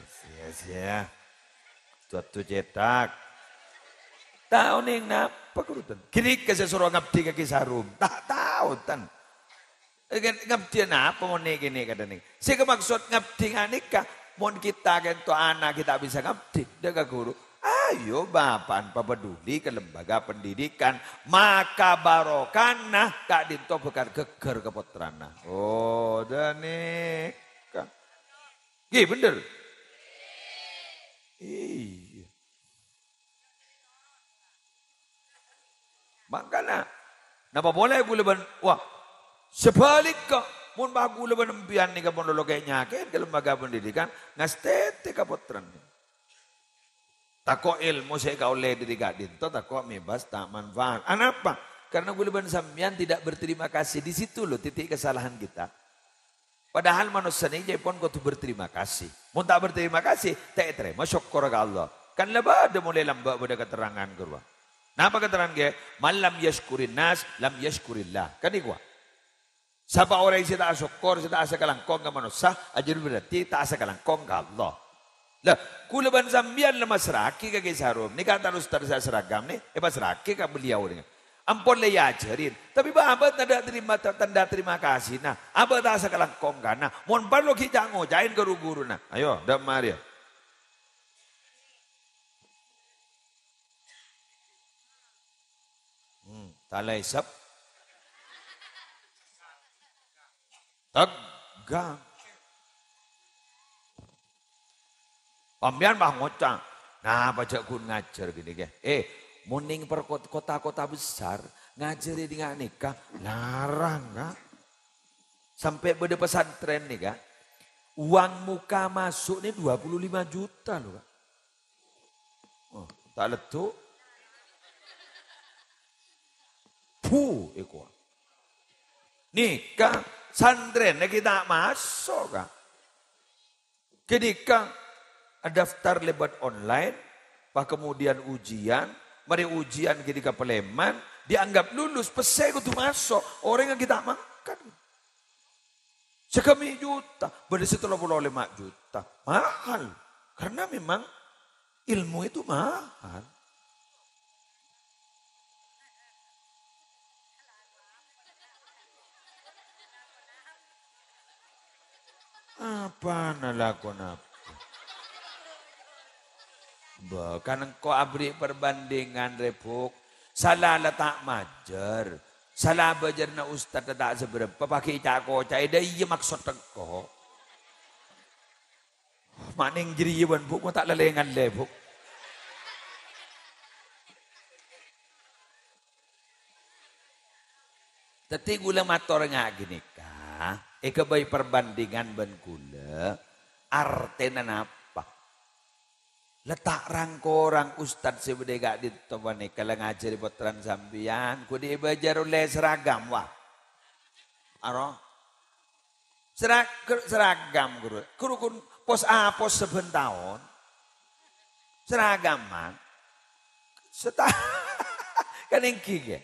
Siya, siya. Suatu cetak. Tao nèng napa, ghuru, tan? Ghânèka sè soro ngabdi ka Ki Sarum. Ta' tao, tan. Eh, kan ngabdiyâ napa mon nè-kènè kadhâng nèng? Sè èkamaksod ngabdi ghânèka, mon kita kènto ana' ghi' ta' bisa ngabdi dâ' ka ghuru, ayo bapa'an papaduli ka lembaga pendidikan, maka barokana ka'dinto bhâkal ghâggâr ka pottrana. Oh, ghânèka. Ghi, bhender? Iyâ. Mangkana, napa polè ghulâ bân, wah, sabhâligghâ, mon pas ghulâ bân empèyan nèka mon lolo kè-nyakè'èn ka lembaga pendidikan, ngastètè ka pottrana. Tako' èlmo sè èkaollè dâri ka'dinto tako' mèbâs ta' manfaat. Anapa? Karena ghulâ bân sampèyan tidak berterima kasih. Di situ loh titik kesalahan kita. Padahal manossa nèka ca'èpon kodhu berterima kasih. Mon ta' berterima kasih, ta' ètarèma sokkorra ka Allah. Kan la bâdâ molaè lambâ' bâdâ katerrangan ghâruwa. Napa katerrangan ghi? "Man lam yasykurin nas, lam yasykurillah." Kan èkowa. Sapa orèng sè ta' asokkor, sè ta' asakalangkong ka manossa, ajâr berarti ta' asakalangkong ka Allah. Lah, ghulâ bân sampèyan la massra'aghi ka Kè Sarum. Nèka ta' ustad sè asaragam nè, èpassra'aghi ka beliau nè. Ampon la èajhârin, tapè bâ' abâ' tandhâ terima, tandhâ terima kasina. Abâ' ta' sakalangkong kana. Mon parlo ghi' ca'-ngoca'èn ka ru-ghuruna. Ayo, dâ' marè. Hmm, ta' la èsep. Teggâ'. Sampèyan pas ngoca', "Napa jâ' ghun ngajhâr ghânèka?" Eh, mon nèng per-, kot-, kota-kota besar, ngajhâri dhinga' nèka larang, Ka'. Sampè' bâdâ pesantren nèka, uang muka masuk nè dua puluh lima juta, loh, Ka'. Oh, ta' leddhu'. Pu, èkowa. Nèka santrèna ghi' ta' maso', Ka'. Ghânèka adaftar lèbât online, pas kemudian ujian, marè ujian ghânèka palèman, dianggap lulus, pèssè kodhu maso', orèngnga ghi' ta' mangkat. Sagâmè' juta, bâdâ sè tello polo lèma' juta. Mahal. Karena memang ilmu itu mahal. Apana lakon apa? Bâ, kan engko' aberri' perbandingan, rè, Bu'. Sala la ta' majâr. Sala bâjârna ustad ta' sabârâmpa, paghi' ca'-koca'è. Dâ' iyâ maksod engko'. Ma' nèng jârèya bân Bu', ma' ta' lèlèngan lè, Bu'. Dhâddhi ghulâ mator nga' ghânèka, èghâbây perbandingan bân ghulâ, artèna napa? La ta' rang-korang ustad sè bâdâ è ka'dinto panèka la ngajhâri pottrana sampèyan, ghu dhi' èbâjâr ollè seragam, wah. Aro? Sera-, ger-, seragam, ghuru. Ghuru ghun pos-apos sabbhân taon. Seragaman. Seta-, kan èngghi, Kè?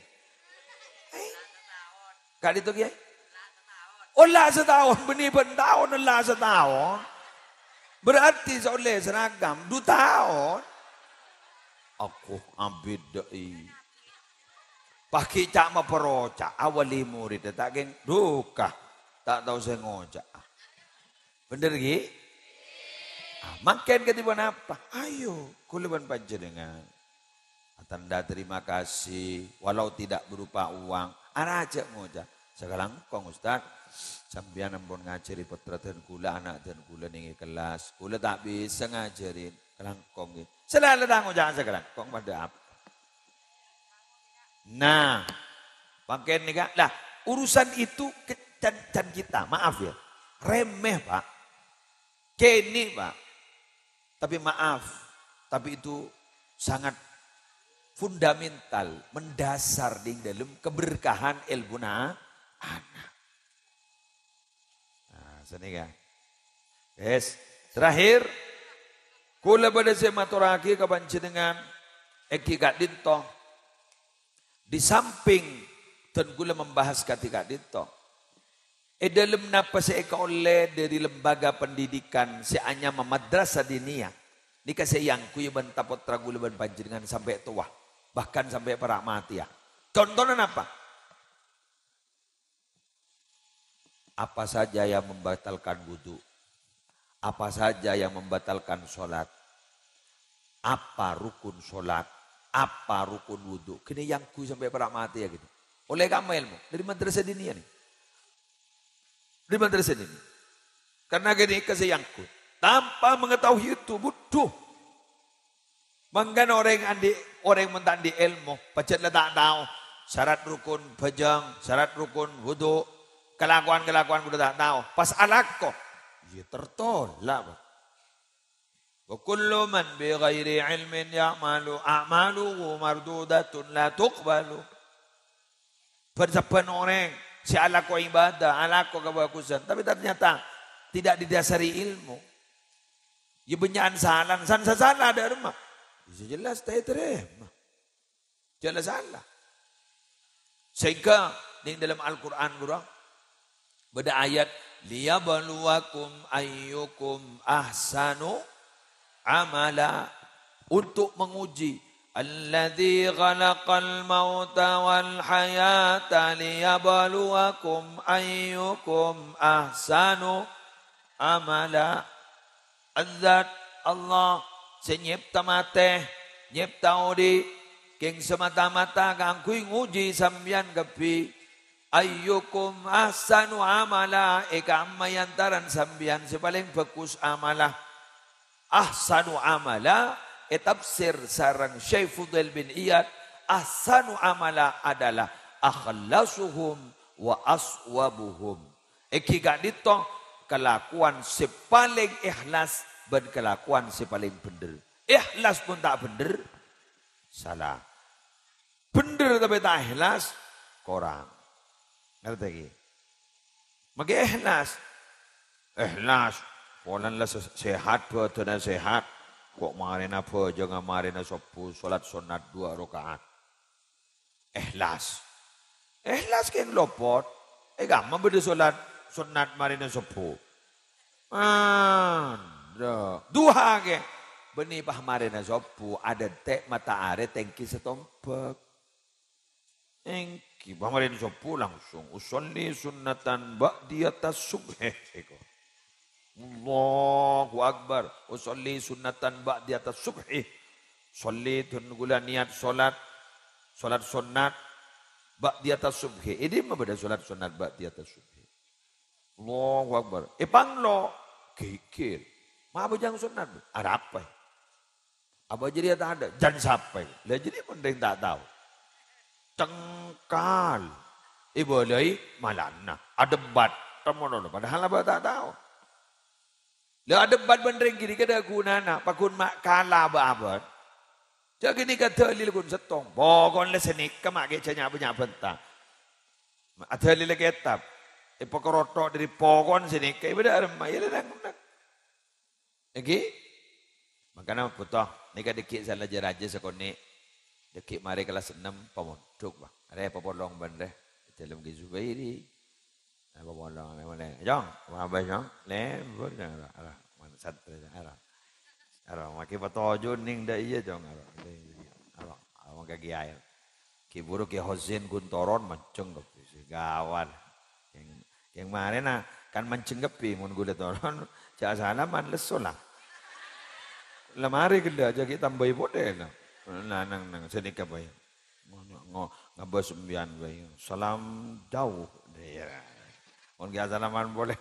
Eh? Ka'dinto, Kè? Oh, la sataon, bânnè bân taon, la sataon. Berarti sè ollè seragam, du taon. Aku abit dâ'i. Paghi' ca' maparoca', awali murid, ta' kèng duka, ta' tao sè ngoca'. Bhender, ghi? Ah, mangkèn kadhi ponapa? Ayo, ghulâ bân panjhennengngan. Tanda terima kasih, walau tidak berupa uang. Arajâ ngoca', "Sakalangkong, Ustad. Sampèyan ampon ngajhâri pottra dân ghulâ, ana' dân ghulâ nèng è kellas. Ghulâ ta' bisa ngajhâri, kalangkong, ghi." Sè la-, la ta' ngoca' sakalangkong, padâ apa? Nah, mangkèn nèka, lah, urusan itu ke-, can, can kita, maaf ya, remeh, Pak. Kènè', Pak. Tapi maaf, tapi itu sangat fundamental, mendasar ding dâlem keberkahan èlmuna ana'. Nah, sanèka. Yes. Terakhir, kaulâ bâdâ sè matorraghi ka panjhennengngan, èngghi ka'dinto. Di samping dhân kaulâ membahas kadhi ka'dinto, è dâlem napa sè èkaollè dâri lembaga pendidikan sè anyama Madrasah Diniyah, nèka sè èangghuy bân ta-, pottra kaulâ bân panjhennengngan sampè' towa, bahkan sampè' para' matèya. Contona napa? Apa saja yang membatalkan wudu? Apa saja yang membatalkan sholat? Apa rukun sholat? Apa rukun wudu? Kènè' èangghuy sampè' para' matèya, gitu. Ollè kamma èlmo? Dâri Madrasah Diniyah nèka. Dâri Madrasah Diniyah. Karena ghânèka sè èangghuy. Tanpa mengetahui itu, bodoh. Mangkana orèng andi', orèng mon ta' andi' èlmo, pajhât la ta' tao syarat rukun bhâjâng, syarat rukun wudu, kalakowan-kalakowan ghulâ ta' tao, pas alako, iyâ tertolak, Pak. "Wa kullu man bi ghairi ilmin ya'malu, a'maluhu mardudatun la tuqbalu." Bân-sabbhân orèng sè alako ibadah, alako kabhâghusân, tapi ternyata tidak didasari ilmu, iyâ bânnya'an salana, san sasala dâ' remma, iyâ jelas ta' ètarèma. Jelas sala. Sehingga neng dalam Al-Qur'an, ghuru, bâdâ ayat, "Liyabluwakum ayyukum ahsanu amala," untuk menguji. "Alladzi khalaqal mauta wal hayata liyabluwakum ayyukum ahsanu amala." Zat Allah sè nyèpta matè, nyèpta odi', kèng samata-mata kaangghuy ngoji sampèyan kabbhi. "Ayyukum ahsanu amala," è ka'emma è antarana sampèyan sè palèng bhâghus amalla. Ahsanu amala, ètafsir sareng Syekh Fudail bin Iyad, ahsanu amala adalah akhlasuhum wa aswabuhum. Èngghi ka'dinto kalakowan sè palèng èhlas bân kalakowan sè palèng bhendher. Èhlas mon ta' bhendher, sala. Bhendher tapè ta' èhlas, korang. Ngartè ghi? Maghi èhlas. Èhlas. Polana la se-, sehat, bhâdhânna sehat. Kok marèna bhâjângnga marèna sobbhu, salat sonnat duwâ' raka'at. Èhlas. Èhlas kèng lopot. È ka'emma bâdâ salat sonnat marèna sobbhu. Andâ'. Duha kèng. Bânnè pas marèna sobbhu, adântè' mata arè tèngghi satombhâk. Èngghi, pas marèna sobbhu langsung, "Usolli sunnatan ba'diyatas subhi." Èko. Allahu Akbar. "Usolli sunnatan ba'diyatas subhi." Sholli, dhân ghulâ niyat sholat, sholat sonnat, ba'diyatas subhi. È dimma bâdâ sholat sonnat ba'diyatas subhi? Allahu Akbar. Èpanglo, ghighir. Ma' abhâjâng sonnat, Bu? Arapa? Apa jârèya tadâ'? Jân sapa? La jârèya mon rèng ta' tao. Cengkal. Èbâlâi malana. Adebat. Temono, padahal abâ' ta' tao. La adebat bân rèng ghânèka tadâ' ghunana, paghun ma' kala abâ'-abâ'. Jâ' ghânèka dalil ghun sèttong. Pokokna la sanèka ma' ghi' jâ' nya'-bânnya' bânta. Adalil kètab. Èpakarotho' dâri pokokna sanèka, èbâdâ aremma, iyâ la nang-ennang. Èngghi? Mangkana bhuto, nèka dâggi' sè rajâ-rajâ sakonè'. Dâggi' marè kellas ennem pamondhuk, Bang. Arè papolong bân rè. Dâlem ghi Zubairi. Arè papolong arè, Jong. Apa, Jong? Lèbur, Jong. Arè, arè. Mana santrè, Jong. Arè. Arè, maghi patoju' nèng dâ' iyâ, Jong. Arè. Arè, arè, mangka kiyaè. Ghi' buru Kè Hosin ghun toron manjheng kabbhi. Gawat. Kèng, kèng marèna kan manjheng kabbhi, mon ghulâ toron, jâ' salaman lesso la. La marè ghellâ' jâ' ghi' tambâi polè la. Nah, nang, nang, sanèka bhâi. Ngo-, ngo-, ngabâs sampèyan bhâi. Salam jauh. Iyâ. Mon ghi' asalaman polè,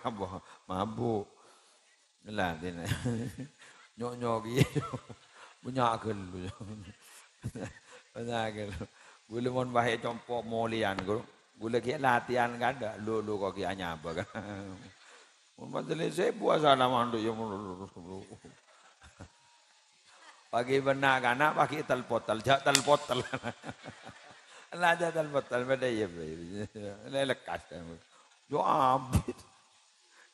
mabuk. La, dina. Nyok-nyok iyâ. Bânnya' ghâllu. Bânnya' ghâllu. Ghulâ mon bâ'na compo' molèyan, ghulâ, ghulâ ghi' latèyan kadâ', lu-, lu kok ghi' anyabâ, kan. Mon majelis sèbu asalla mandhu' ya, pagi bân na'-kana', pagi tel-potel, jhâ' tel-potel. La jhâ' tel-potel, bâdâ iyâ, bâ-, lè-, lekkas, kan. Yo abit.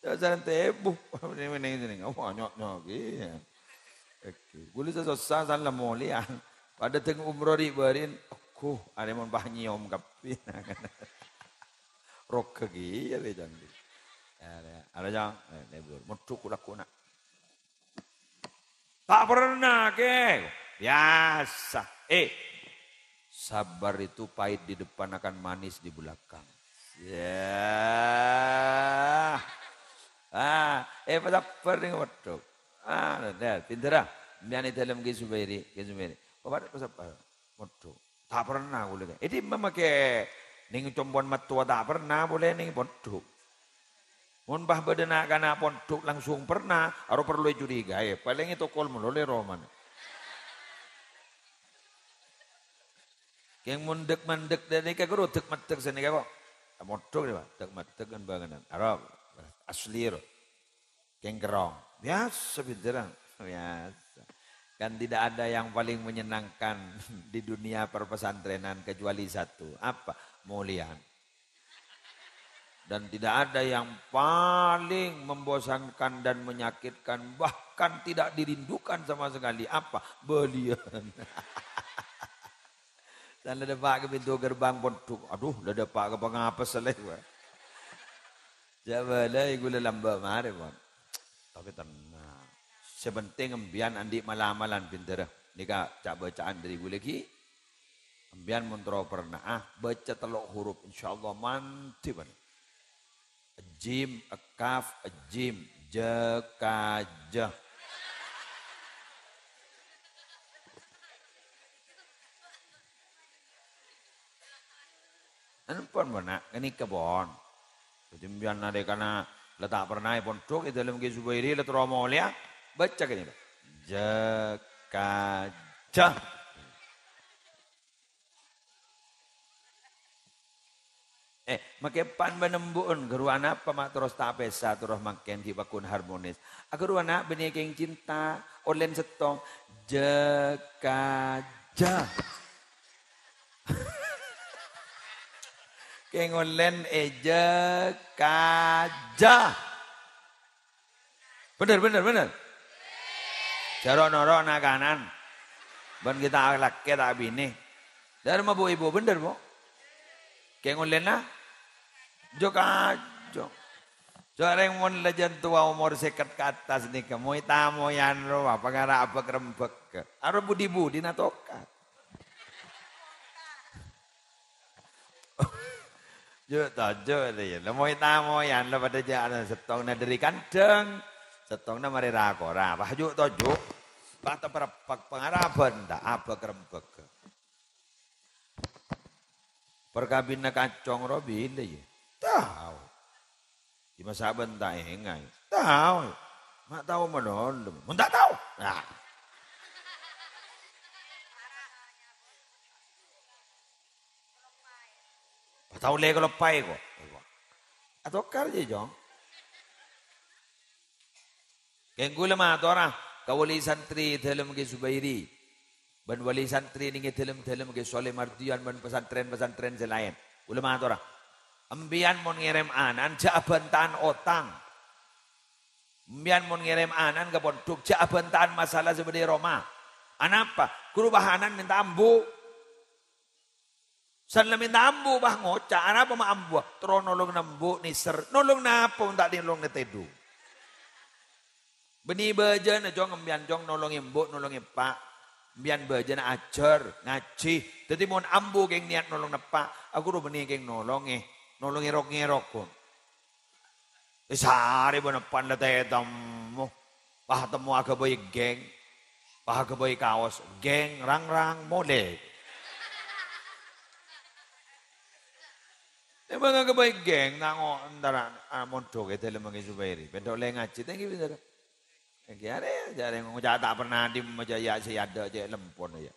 Jhâ' sareng tèbu. Nèng-nèng sènèng. Apa nyok-nyok, iyâ. Oke. Ghulâ sè sossa, san la molèyan. Padâ dâng umroh ri'-bâri'ân. Aduh, arè mon pas nyèyom kabbhi. Roga kèya lè, Cang. Ya, ya. Ada, Cang. Eh, lebur. Modhu ku laku, nak. Tak pernah, Kè. Biasa. Eh, sabar itu pahit di depan, akan manis di belakang. Ya. Ah, eh, sabar ning modhu. Ah, nah, pinter, ah. Mbiyan è dâlem Kè Zubairi, Kè Zubairi. Bapak, sabar. Modhu. Ta' pernah polè. È dimma makè neng compo'na mattowa ta' pernah polè neng pondhuk. Mon pas bâdâ na'-kana' pondhuk langsung pernah, aro parlo ècurigaè. Palèng ètokol malolo romana. Kèng mon dek-mandek dâ' nèka ghuru dek-maddek sanèka kok. Pondhuk nèka, Pak. Dek-maddek kan bânganan. Aro, asli ro. Kèng kerrong. Biasa, pinter, ah. Biasa. Kan tidak ada yang paling menyenangkan di dunia perpesantrenan kecuali satu. Apa? Molèyan. Dan tidak ada yang paling membosankan dan menyakitkan, bahkan tidak dirindukan sama sekali. Apa? Bâliyân. San la dâpa' ka pintu gerbang pondhuk. Aduh, la dâpa' ka pangapes lè, wah. Jhâ' bâlâi ghulâ lambâ' marè, pon. Tapè tennang. Sè penting embiyan andi' mal-amalan, pinter. Nèka ca'-bâca'an dâri ghulâ ghi. Embiyan mon terro pernah, ah, bâca tello' huruf, insyaallah mandhi, pon. Jim, kaf, jim, ja, ka, ja. Ampon, pon, na', ghânèka, pon. Dhâddhi, sampèyan narèkana la ta' pernah è pondhuk, è dâlem Kè Zubairi, la terro molèya, bâca ghânèka. Ja, ka, ja. Eh, makè pan bân embu'en, ghâruwa napa ma' terros ta' pèsa, terros mangkèn ghi' pagghun harmonis. A, ghâruwa na' bânnè kèng cinta, ollèn sèttong. Ja, ka, ja. Kèng ollèn è ja, ka, ja. Bhender, bhender, bhender. Jhâ' ro'-noro' na'-kana'. Bân ghi' ta' lakè, ta' binè. Dârâmma bu-ibu, bhender, Bu? Kèng ollèna? Jhâ' kajhâ'. Jhâ' rèng mon la jân towa omor sèket ka attas nèka, moy-tamoyan rowa, pangara abâk-rembâk. Aro budi-budina tokar. Jhâ' tojjhâ' rèya. La moy-tamoyan la padâ jâ' ana sèttongnga dâri kandhâng, sèttongnga marè ra-kora. Wah, jhâ' tojjhâ'. Wah, tapareppa' pangaraban ta' abâk-rembâk. Parkabinna kacong rowa bilâ, yâ? Tao. Dimma sabân ta' èngaè. Tao. Ma' tao malolo. Mon ta' tao. Nah. Pas tao lè kaloppaè, ko'. Atokar jiyâ, Cong. Kèng ghulâ matora ka wali santri dâlem Kè Zubairi. Bân wali santri nèng è dâlem-dâlem Kè Soleh Mardian bân pesantren-pesantren sè laèn. Ghulâ matora, empiyan mon ngèrèm ana'na jhâ' abhânta'an otang. Empiyan mon ngèrèm ana'na ka pondhuk, jhâ' abhânta'an masalah sè bâdâ è roma. Anapa? Ghuru bâ' ana'na mènta ambu. San la mènta ambu, bâ' ngoca', "Arapa ma' ambu?" Terro nolong embu' nèser. Nolong napa mon ta' nolong nètèdung? Bânnè bâjâna, Cong, empiyan, Cong, nolongè embu', nolongè eppa'. Empiyan bâjâna ajhâr, ngajhi. Dâddhi mon ambu kèng niyat nolong eppa', a ghuru bânnè kèng nolongè, nolongè rok-ngèrok, kon. Èsarè bân eppa' la tètemmo. Pas temmo aghâbây geng. Pas aghâbây kaos, geng, rang-rang, molè. Emang aghâbây geng, ta' ngo-, entara, ah, mondhuk è dâlem Kè Zubairi. Pènto' lè ngajhi, thank you, pinter. Èngghi arè, jârèya ngoca' ta' pernah dimma jâ' yâ sè adâ' cè' lempon yâ.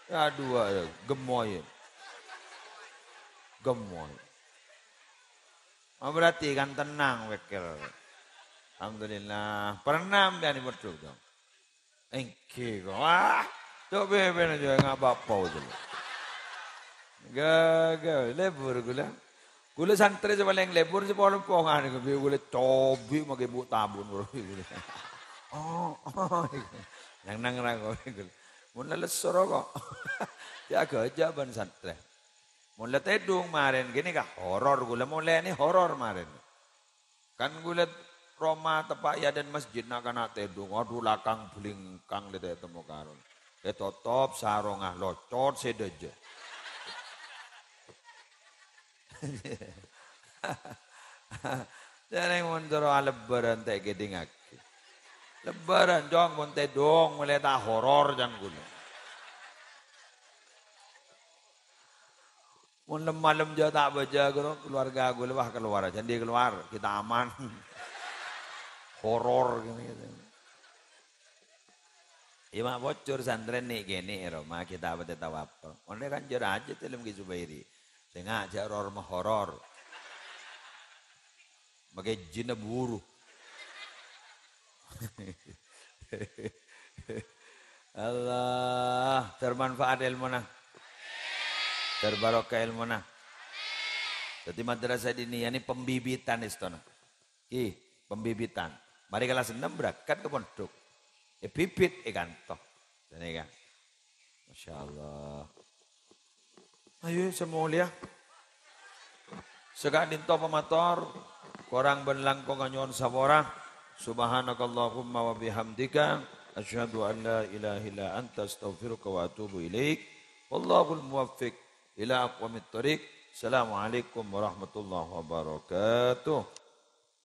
Aduh, ya, gemoy. Gemoy. Oh, berarti kan tenang, Wekil. Alhamdulillah. Pernah sampeyan di Perduk, dong? Èngghi, kok. Wah, cok bebena jâ' ngapa-apa itu. Gagal, lebur kaulâ. Kaulâ santrè sè palèng lebur sè polong-polongan iku, bi' kaulâ cobi' makè bu-tabun. Oh, oh, iku. Nang-nang ra kok iku. Mon la lesso roko'. Ya, ghâjâ bân santrè. Mon la tèdung marèn, ghânèka horor kaulâ molèna horor marèn. Kan kaulâ roma teppa' è adâ'na masjid, na'-kana' tèdung, adhu lakang bhlingkang lè ta' ètemmo karon. Ètotop sarongnga, locot sè dâjâ. Jârèng mon coro' alebbaran ta' èkèdingngaghi. Lebbaran, Cong, mon tèdung molaè ta' horor can kaulâ. Mon lem-malem jâ' ta' bâjâ, ghâro keluarga ghulâ, wah, keluar aja, ndi keluar, kita aman. Horor gini gitu. Iyâ, ma' pocor santrè nè'-kènè' è roma, kita apa tètè wapel. Onè kan jâ' rajâ film Ki Zubairi. Sè ngajâ' horor mah horor. Makè jinna buru. Allah, termanfaat ilmuna. Terbarokah ilmuna. Dâddhi madrasah diniyah nè pembibitan èstona. Ih, pembibitan. Marè kelas ennem berangkat ka pondhuk. È bibit è kanto. Ghânèka. Masya Allah. Ayo, sè molèya. Saka'dinto pamator, korang bân langkongnga nyo'on sapora. Subhanakallahumma wa bihamdika, asyhadu an la ilaha illa anta, astaghfiruka wa atubu ilaik. Wallahul muwaffiq ila aqwamit thoriq. Assalamualaikum warahmatullahi wabarakatuh.